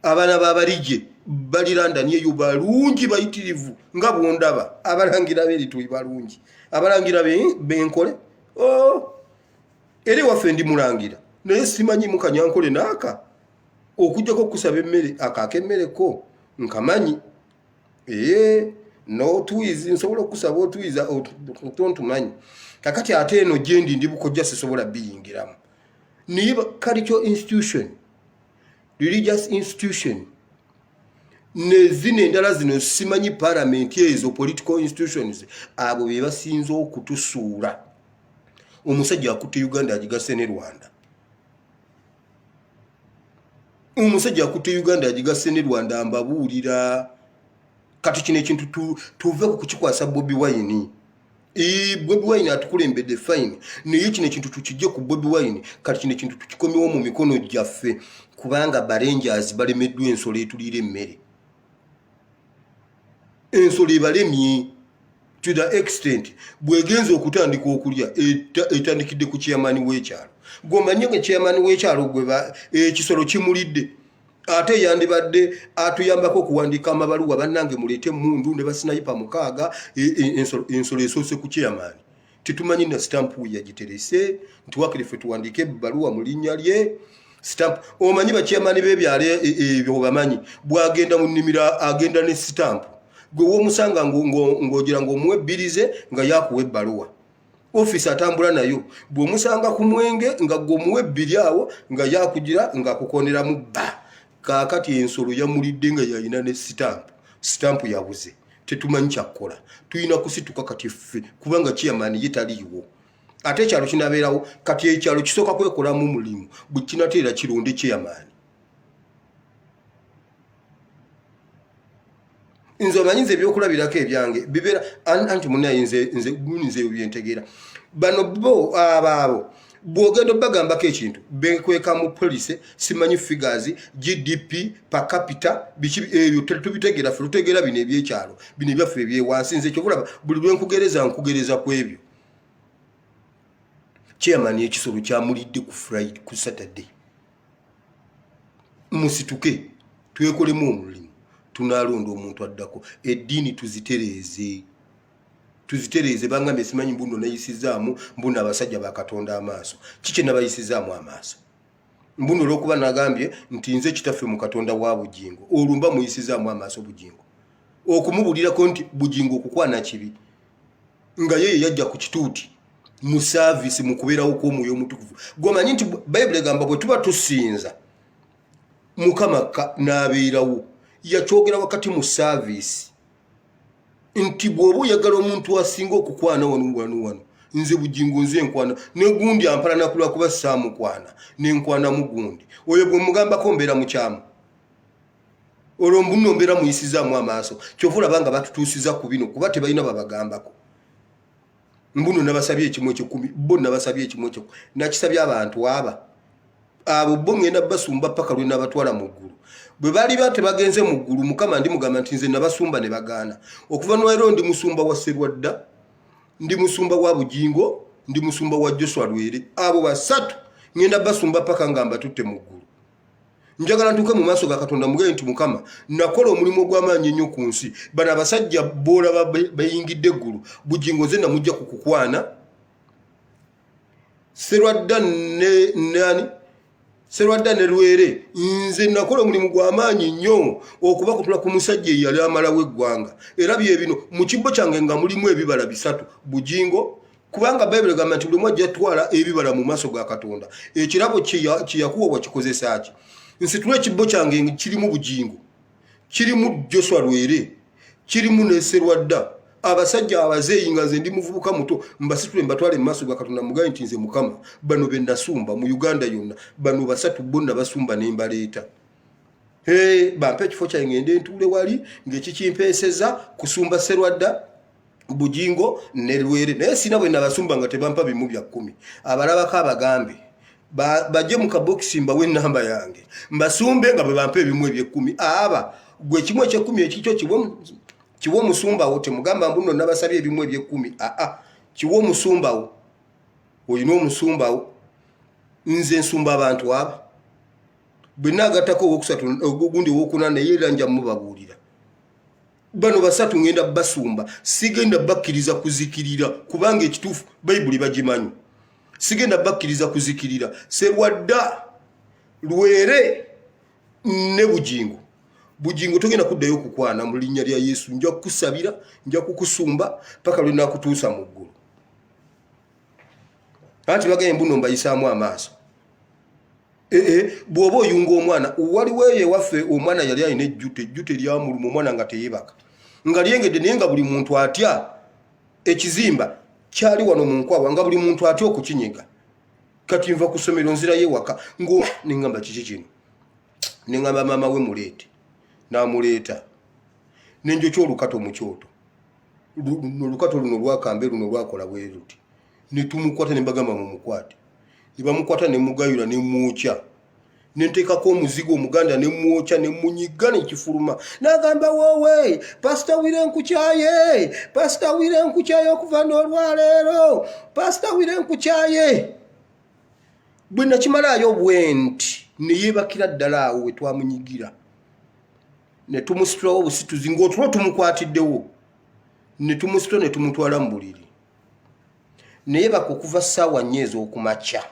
Abaana b'abalijje bali London eyo balungi bayitirivu nga bwondaba. Abalangira b'erituli balungi, abalangira benkole. Oh, era ewaffe ndi mulangira naye simanyi mukanyankole naaka okujjako okusaba emmere akaaka emmere ko nkamanyi. Ee, notuizi nsobola okukusaba otuiza tontumanyi. Kakati ate eno gyendi ndi bukojja, sisobola biyingiramu. Naye cultural institution, religious institution nezino endala zino simanyi palamenti, ezo political institutions, abo be basinze okutusuula. Omusajja akutte Uganda agigase ne Rwanda. Omusajja akutte Uganda agigase ne Rwanda. Mbabuulira kati kino ekintu tuve ku kukikwasa Bobi Wine. Bobi Wine atukulembedde, fine, naye kino ekintu tukijje ku Bobi Wine. Kati kino ekintu tukikomewo mu mikono gyaffe, kubanga barangers balemeddwa. Ensolo etuliira emmere, ensolo ebalemye to the extent bwegenza okutandika okulya etandikidde ku chairman w'ekyalo. Gwomanye nga chairman w'ekyalo gwe ekisolo kimulidde, ate yandibadde atuyambako okuwandiika amabaluwa, bannange muleete emundu ne ba sniper 6. Ensolo esoose ku chairman. Tetumanyi na sitampu yagiterese nti wakiri ffe tuwandiike ebbaluwa mu linnya lye. Sitampu, omanyi ba chairman b'ebyalo ebyo bamanyi, bwagenda mu nnimiro agenda ne sitampu. Gwe womusanga ng'ogira ng'omuwa ebbirize nga yakuwa ebbaluwa, ofiisi atambula nayo. Bw'omusanga ku mwenge nga gwe omuwa ebbiri awo nga yakugira ng'akukoneramu bba. Kaakati ensolo yamulidde nga yalina ne sitampu, sitampu yabuze. Tetumanyi kyakkola, tulina kusituka kati ffe, kubanga chairman ye taliiwo. Ate ekyalo kinabeerawo kati? Ekyalo kisooka kwekolamu mulimu, bwe kinateera kironde chairman. Nze omanyi nze ebyokulabirako ebyange bibeera anti munaye nze nze nze byentegeera. Bano bo abaabo bw'ogenda obagambako ekintu bekweka mu policy, simanyi figures, GDP per capita, biki ebyo tetubitegeera. Ffe tutegeera bino ebyekyalo, bino ebyaffe ebyewansi. Nze kyobulaba buli lwenkugereza nkugereza ku ebyo. Chairman ekisolo kyamulidde ku Friday, ku Saturday. Musituke twekolemu omulimu, tunalonda omuntu addako. Eddiini tuzitereeze, tuzitereeze. Bangambye simanyi mbuno nayisizaamu mbuno abasajja bakatonda amaaso. Kiki nabayisizaamu amaaso? Mbuno olwokuba nagambye nti nze kitaffe mu Katonda wa Bugingo, olwo mba muyisizaamu amaaso Bugingo okumubulirako nti Bugingo okukwana kibi, nga ye yajja ku kituuti mu service mu kubeerawo kw'Omwoyo Omutukuvu. Gwemanyi nti Bayibuli egamba bwe tuba tusinza Mukama n'abeerawo. Yakyogera wakati mu service nti bw'oba oyagala omuntu asinga okukwana wano wano wano, nze Bugingo, nze nkwana ne gundi ampalana kulwakuba saamukwana nenkwanamu gundi oyo. Bwe mugambako mbeera mukyamu, olwo mbuno mbeera muyisizaamu amaaso. Kyova olaba nga batutuusiza ku bino, kuba tebalina babagambako. Mbuno nabasabye ekimu ekyekumi, bo nabasabye ekimu ekyekumi, nakisabye abantu aba abo bo ngenda basumba paka lwe nabatwala mu ggulu. Bwe baliba tebagenze mu ggulu, Mukama ndimugamba nti nze nabasumba ne bagaana. Okuva nwairo ndi musumba wa Serwadda, ndi musumba wa Bugingo, ndi musumba wa Joshua Lwere. Abo basatu ngenda basumba paka nga mbatutte mu ggulu. Njagala ntuuke mu maaso ga Katonda mugende nti Mukama, nakola omulimu ogw'amaanyi ennyo ku nsi. Bano abasajja boolaba bayingidde eggulu, Bugingo nze namujja ku kukwana, Serwadda nani, Serwadda ne Lwere, nze nakola omulimu gw'amaanyi nnyo okubakutula ku musajja eyali amalawo eggwanga. Era bye bino mu kibbo kyange nga mulimu ebibala bisatu, Bugingo, kubanga Bayibuli egamba nti buli omu ajja twala ebibala mu maaso ga Katonda. Ekirabo kyeyakuwa wakikozesa ki? Nsitula ekibbo kyange, kirimu Bugingo, kirimu Joshua Lwere, kirimu ne Serwadda, abasajja abazeeyi nga nze ndi muvubuka muto. Mbasitule mbatwale mu maaso ga Katonda, mugaye nti nze Mukama bano be nasumba mu Uganda yonna, bano basatu bo nabasumba ne mbaleeta. Bampe ekifo kyange ngende ntuule wali ng'ekikimpeeseza kusumba Serwadda, Bugingo ne Lwere. Naye sina bwe nabasumba nga tebampa bimu bya 10. Abalabako abagambe bajje mu kabokisi mbawe enamba yange mbasumbe nga bwe bampa ebimu ebyekumi. Aba gwe kimu ekyekumi ekikyo kiwe omusumbawo. Temugamba mbu nno nabasabye ebimu ebyekumi. Aa, kiwe omusumbawo, olina omusumbawo. Nze nsumba abantu aba. Bwe naagattako owokusatu, ogundi owokuna, naye era nja mubabuulira. Bano basatu ngenda basumba, sigenda bakkiriza kuzikirira, kubanga ekituufu Bayibuli bagimanyi. Sigenda bakkiriza kuzikirira. Serwadda, Lwere ne Bugingo. Bugingo, togenda kuddayo okukwana mu linnya lya Yesu. Nja kukusabira, nja kukusumba paka lwe nakutuusa mu ggulu. Anti bagambye mbuno mbayisaamu amaaso. Ee, bw'oba oyunga omwana, waliwo eyo ewaffe omwana yali alina ejjute, ejjute lyamuluma, omwana nga teyebaka, nga lyengedde, naye nga buli muntu atya ekizimba kyali wano mu nkwawa, nga buli muntu atya okukinyega. Kati nva ku ssomero, nzirayo ewaka, ngo neŋŋamba, "Kiki kino?" Neŋŋamba maama we, "Muleete." N'amuleeta, nenjokya olukato mu kyoto. Olukato luno lwakambe luno lwakola bwe luti, netumukwata, nembagamba, "Mumukwate." Nebamukwata, nemugayula, nemwokya, nenteekako omuzigo omuganda, nemwokya, nemunyiga, nekifuluma. Nagamba, "Woowe, Pasita Wire, nkukyaye. Pasita Wire, nkukyaye okuva n'olwaleero. Pasita Wire, nkukyaye." Bwe nakimalaayo bwe nti, neyeebakira ddala awo we twamunyigira, ne tumusitulawo obusituzi ng'otulo tumukwatiddewo, ne tumusitula ne tumutwala mu buliri. Naye baka okuva ssaawa 4 ez'okumakya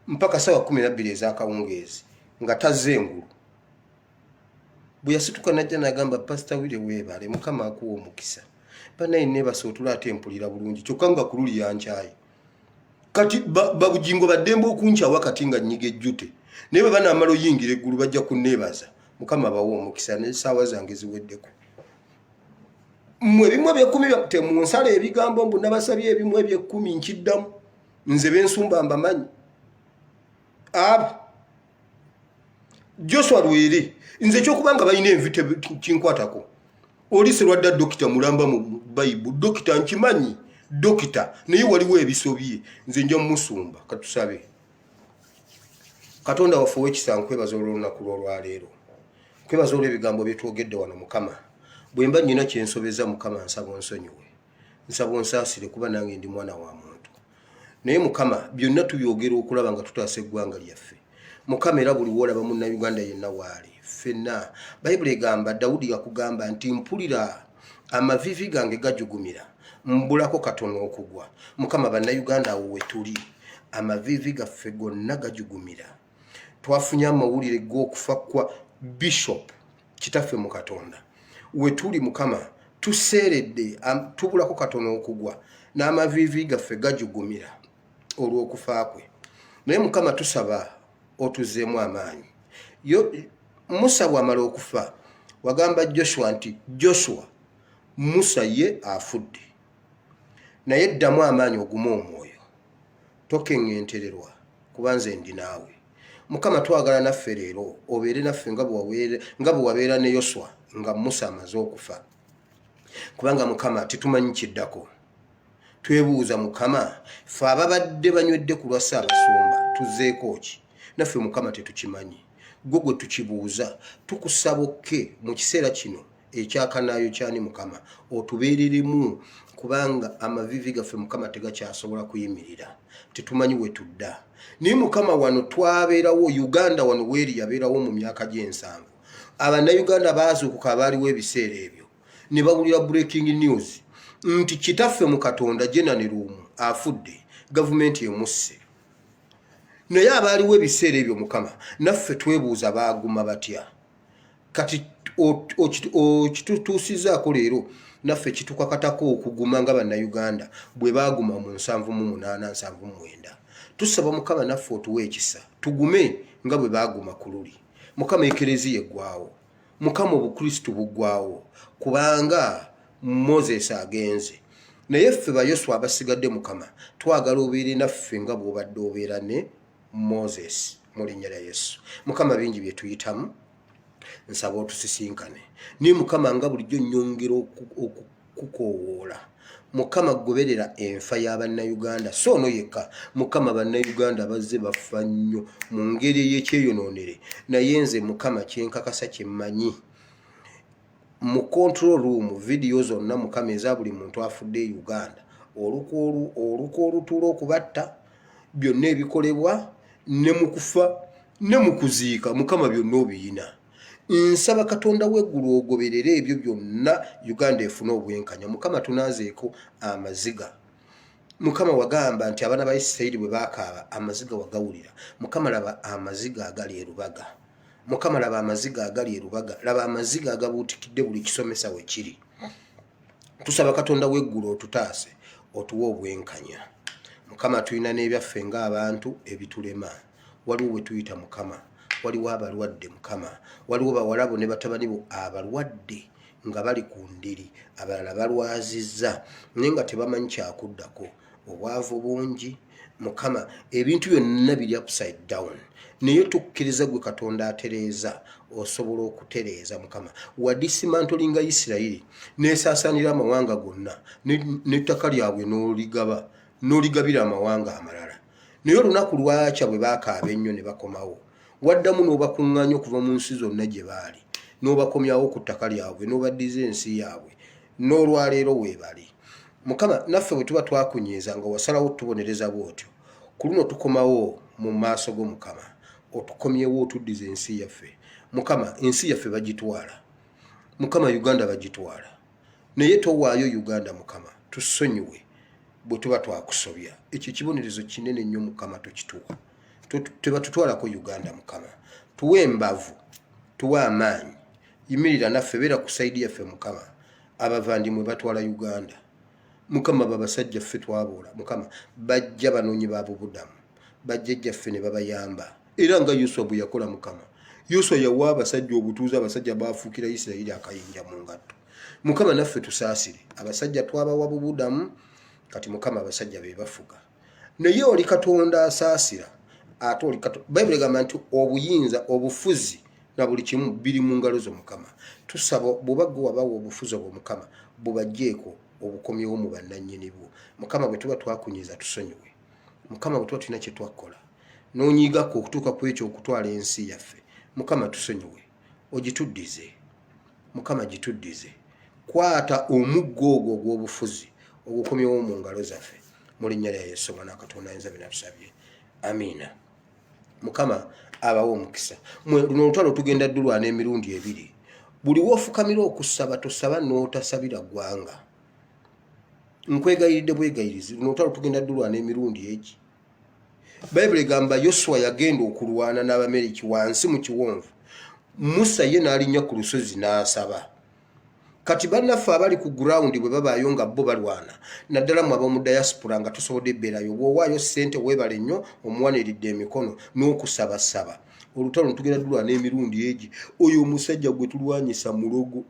mpaka ssaawa 12 ez'akawungeezi nga tazze engulu. Bwe yasituka najja nagamba, "Pasita Wire, weebale, Mukama akuwa omukisa. Banaye neebasa otula, ate mpulira bulungi." Kyokka nga ku luli yankyaye. Kati Babugingo baddembe okunkyawa kati nga nnyiga ejjute, naye bwe banaamala oyingira eggulu bajja kunneebaza. Mukama bawe omukisa. N'essaawa zange ziweddeko. Mmwe ebimu ebyekkumi temunsala ebigambo mbu nabasabye ebimu ebyekkumi. Nkiddamu, nze bensumba mbamanyi. Abo Joshua Lwere, nze ekyokuba nga balina envi kinkwatako. Oli Serwadda dokita mulamba mu Bayibu, dokita nkimanyi dokita, naye waliwo ebisobye. Nze nja mumusumba. Katusabe. Katonda waffe owekisa, nkwebaza olwolunaku lwolwaleero, nkwebaza olw'ebigambo byetwogedde wano. Mukama, bwe mba nyina kyensobeza, Mukama, nsaba onsonyiwe, nsaba onsaasire, kuba nange ndi mwana wa muntu. Naye Mukama, byonna tubyogera okulaba nga tutaasa eggwanga lyaffe, Mukama. Era buli woolaba Munnayuganda yenna waali, ffenna, Bayibuli egamba, Dawudi yakugamba nti, "Mpulira amavivi gange gajugumira, mbulako katono okugwa." Mukama, Bannayuganda awo we tuli, amavivi gaffe gonna gajugumira. Twafunye amawulire g'okufa kwa Bishop kitaffe mu Katonda. We tuli, Mukama, tuseeredde, tubulako katono okugwa, n'amaviivi gaffe gajugumira olw'okufa kwe. Naye Mukama, tusaba otuzeemu amaanyi. Musa bw'amala okufa, wagamba Joshua nti, "Joshua, Musa ye afudde, naye ddamu amaanyi, ogumu omwoyo, tokeŋŋentererwa, kuba nze ndi naawe." Mukama, twagala naffe leero obeere naffe nga bwe wabeera ne Yoswa nga Musa amaze okufa, kubanga Mukama, tetumanyi kiddako. Twebuuza, Mukama, fe ababadde banywedde ku lwa Ssaabasumba tuzzeeko ki naffe? Mukama, tetukimanyi, gwe gwe tukibuuza. Tukusaba okke mu kiseera kino ekyakanaayo kyani, Mukama, otubeereremu, kubanga amavivi gaffe, Mukama, tegakyasobola kuyimirira. Tetumanyi we tudda. Naye Mukama, wano twabeerawo, Uganda wano weeri yabeerawo mu myaka gy'ensanvu. Abannayuganda baazuukuka, abaaliwo ebiseera ebyo, ne bawulira breaking news nti kitaffe mu Katonda Jenani Luumu afudde, gavumenti emusse. Naye abaaliwo ebiseera ebyo, Mukama, naffe twebuuza baaguma batya? Kati okitutuusizaako leero, naffe kitukakatako okuguma nga Bannayuganda bwe baaguma mu 78, 79. Tusaba, Mukama, naffe otuwa ekisa tugume nga bwe baaguma ku luli. Mukama, Ekereziya eggwawo, Mukama, Obukristu buggwawo, kubanga Moses agenze, naye ffe Bayoswa abasigadde, Mukama, twagala obeere naffe nga bw'obadde obeera ne Moses, mu linnya lya Yesu. Mukama, bingi bye tuyitamu, nsaba otusisinkane. Naye Mukama, nga bulijjo nnyongera okukoowoola, Mukama, goberera enfa y'Abannayuganda, so ono yekka. Mukama, Bannayuganda bazze bafa nnyo mu ngeri ey'ekyeyonoonere, naye nze, Mukama, kyenkakasa, kyemmanyi, mu control room vidiyo zonna, Mukama, eza buli muntu afudde e Uganda, olukwa olutuula okubatta, byonna ebikolebwa ne mu kufa. Ne mu kuziika Mukama byonna obiyina. Nsaba Katonda w'eggulu ogoberere ebyo byonna Uganda efune obwenkanya. Mukama tunaazeeko amaziga. Mukama wagamba nti abaana ba Isirayiri bwe bakaaba amaziga wagawulira. Mukama laba amaziga agali e Lubaga. Mukama laba amaziga agali e Lubaga. Laba amaziga agabuutikidde buli kisomesa we kiri. Tusaba Katonda w'eggulu otutaase otuwe obwenkanya. Mukama tulina n'ebyaffe ng'abantu ebitulema. Waliwo we tuyita Mukama, waliwo abalwadde Mukama, waliwo bawala bo ne batabani bo abalwadde nga bali ku ndiri, abalala balwazizza naye nga tebamanyi kyakuddako. Obwavu bungi Mukama, ebintu byonna biri upside down, naye tukkiriza gwe Katonda atereeza, osobola okutereeza Mukama. Wadisimantolinga Isirayiri n'esaasaanira amawanga gonna, n'ettaka lyabwe n'oligaba, n'oligabira amawanga amalala. Naye olunaku lwakya bwe bakaaba ennyo ne bakomawo, waddamu n'obakuŋŋaanya okuva mu nsi zonna gye baali, n'obakomyawo ku ttaka lyabwe, n'obaddiza ensi yaabwe, n'olwaleero weebali. Mukama, naffe bwe tuba twakunyiiza nga wasalawo tubonereza bw'otyo, ku luno tukomawo mu maaso go Mukama, otukomyewo otuddiza ensi yaffe. Mukama, ensi yaffe bagitwala. Mukama, Uganda bagitwala. Naye towaayo Uganda Mukama, tusonyiwe bwe tuba twakusobya. Ekyo ekibonerezo kinene nnyo Mukama, tokituwa. Tebatutwalako Uganda Mukama. Tuwe embavu, tuwe amaanyi, yimirira naffe, beera ku sayidi yaffe Mukama. Abavandimwe batwala Uganda Mukama, babasajja ffe twaboola Mukama, bajja banoonyi ba bubudamu, bajjajjaffe ne babayamba, era nga Yoswa bwe yakola Mukama. Yoswa yawa abasajja obutuuze, abasajja baafuukira Isirayiri akayinja mu ngatto. Mukama naffe tusaasire, abasajja twabawa bubudamu, kati Mukama abasajja be bafuga. Naye oli Katonda asaasira, ate oli Katonda. Bayibuli egamba nti obuyinza, obufuzi na buli kimu biri mu ngalo zo Mukama. Tusaba bw'oba ggwe wabawa obufuzi obwo Mukama, bubaggyeko obukomyewo mu bannannyini bwo. Mukama bwe tuba twakunyiiza tusonyiwe. Mukama bwe tuba tulina kye twakkola n'onyiigako okutuuka ku ekyo okutwala ensi yaffe, Mukama tusonyiwe, ogituddize. Mukama gituddize. Kwata omuggo ogwo ogw'obufuzi ogukomyewo mu ngalo zaffe, mu linnya lya Yesu Omwana wa Katonda ayinza byonna tusabye, amiina. Mukama abawe omukisa. Mwe luno olutalo tugenda dulwana emirundi ebiri. Buli wofukamira okusaba tosaba n'otasabira ggwanga. Nkwegayiridde bwegayirizi, luno olutalo tugenda dulwana emirundi egi. Bayibuli egamba Yoswa yagenda okulwana n'Abameriki wansi mu kiwonvu, Musa ye n'alinnya ku lusozi n'asaba. Kati bannaffe abali ku ground bwe babaayo nga bo balwana, naddala mwe ab'omu diaspora nga tusobodde beerayo, bw'owaayo ssente weebale nnyo, omuwaniridde emikono n'okusabasaba. Olutalo tugenda dulwana emirundi egi. Oyo omusajja gwe tulwanyisa mulogo.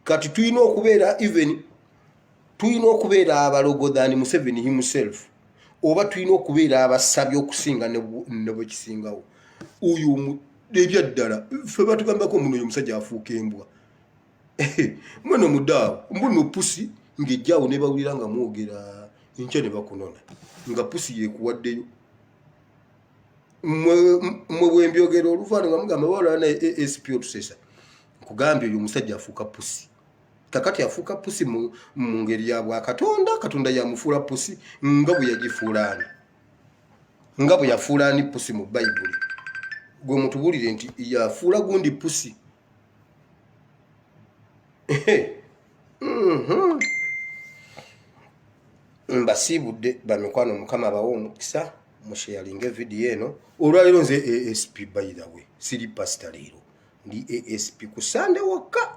Kati tulina okubeera even tulina okubeera abalogo than Museveni himself, oba tulina okubeera abasabi okusinga ne bwe kisingawo. Oyo ebyaddala ffe batugambako muno oyo omusajja afuuka embwa. Mweno mudaawo mbuno pusi ng'ejjaawo ne bawulira nga mwogera enkya ne bakunona nga pusi yekuwaddeyo. Mwe bwembyogera oluvannyuma mugamba wala naye ASP otusesa. Nkugambye oyo omusajja afuuka pusi. Kakati afuuka pusi mu ngeri ya bwakatonda, Katonda yamufuula pusi nga bwe yagifuula ani, nga bwe yafuula ani pusi mu Bayibuli. Gwe mutubuulire nti yafuula gundi pusi. Mbasiibudde bamikwano, Mukama abawe omukisa. Musheyalinge vidiyo eno olwaleero. Nze ASP, by the way, siri pasita leero, ndi ASP ku Sande wokka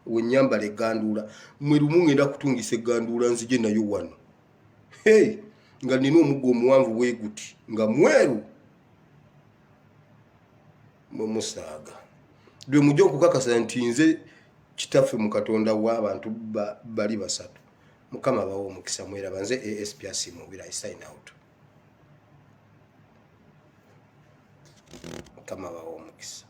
wenyambala egganduula. Mwe lumu ngenda kutungisa egganduula nzije nayo wano, hey, nga nina omuggo omuwanvu bwe guti nga mweru, mwe musaaga lwe mujja okukakasa nti nze kitaffe mu Katonda w'abantu bali basatu. Mukama abawe omukisa. Mweraba, nze ASP Asiimubira, I sign out. Mukama abawe omukisa.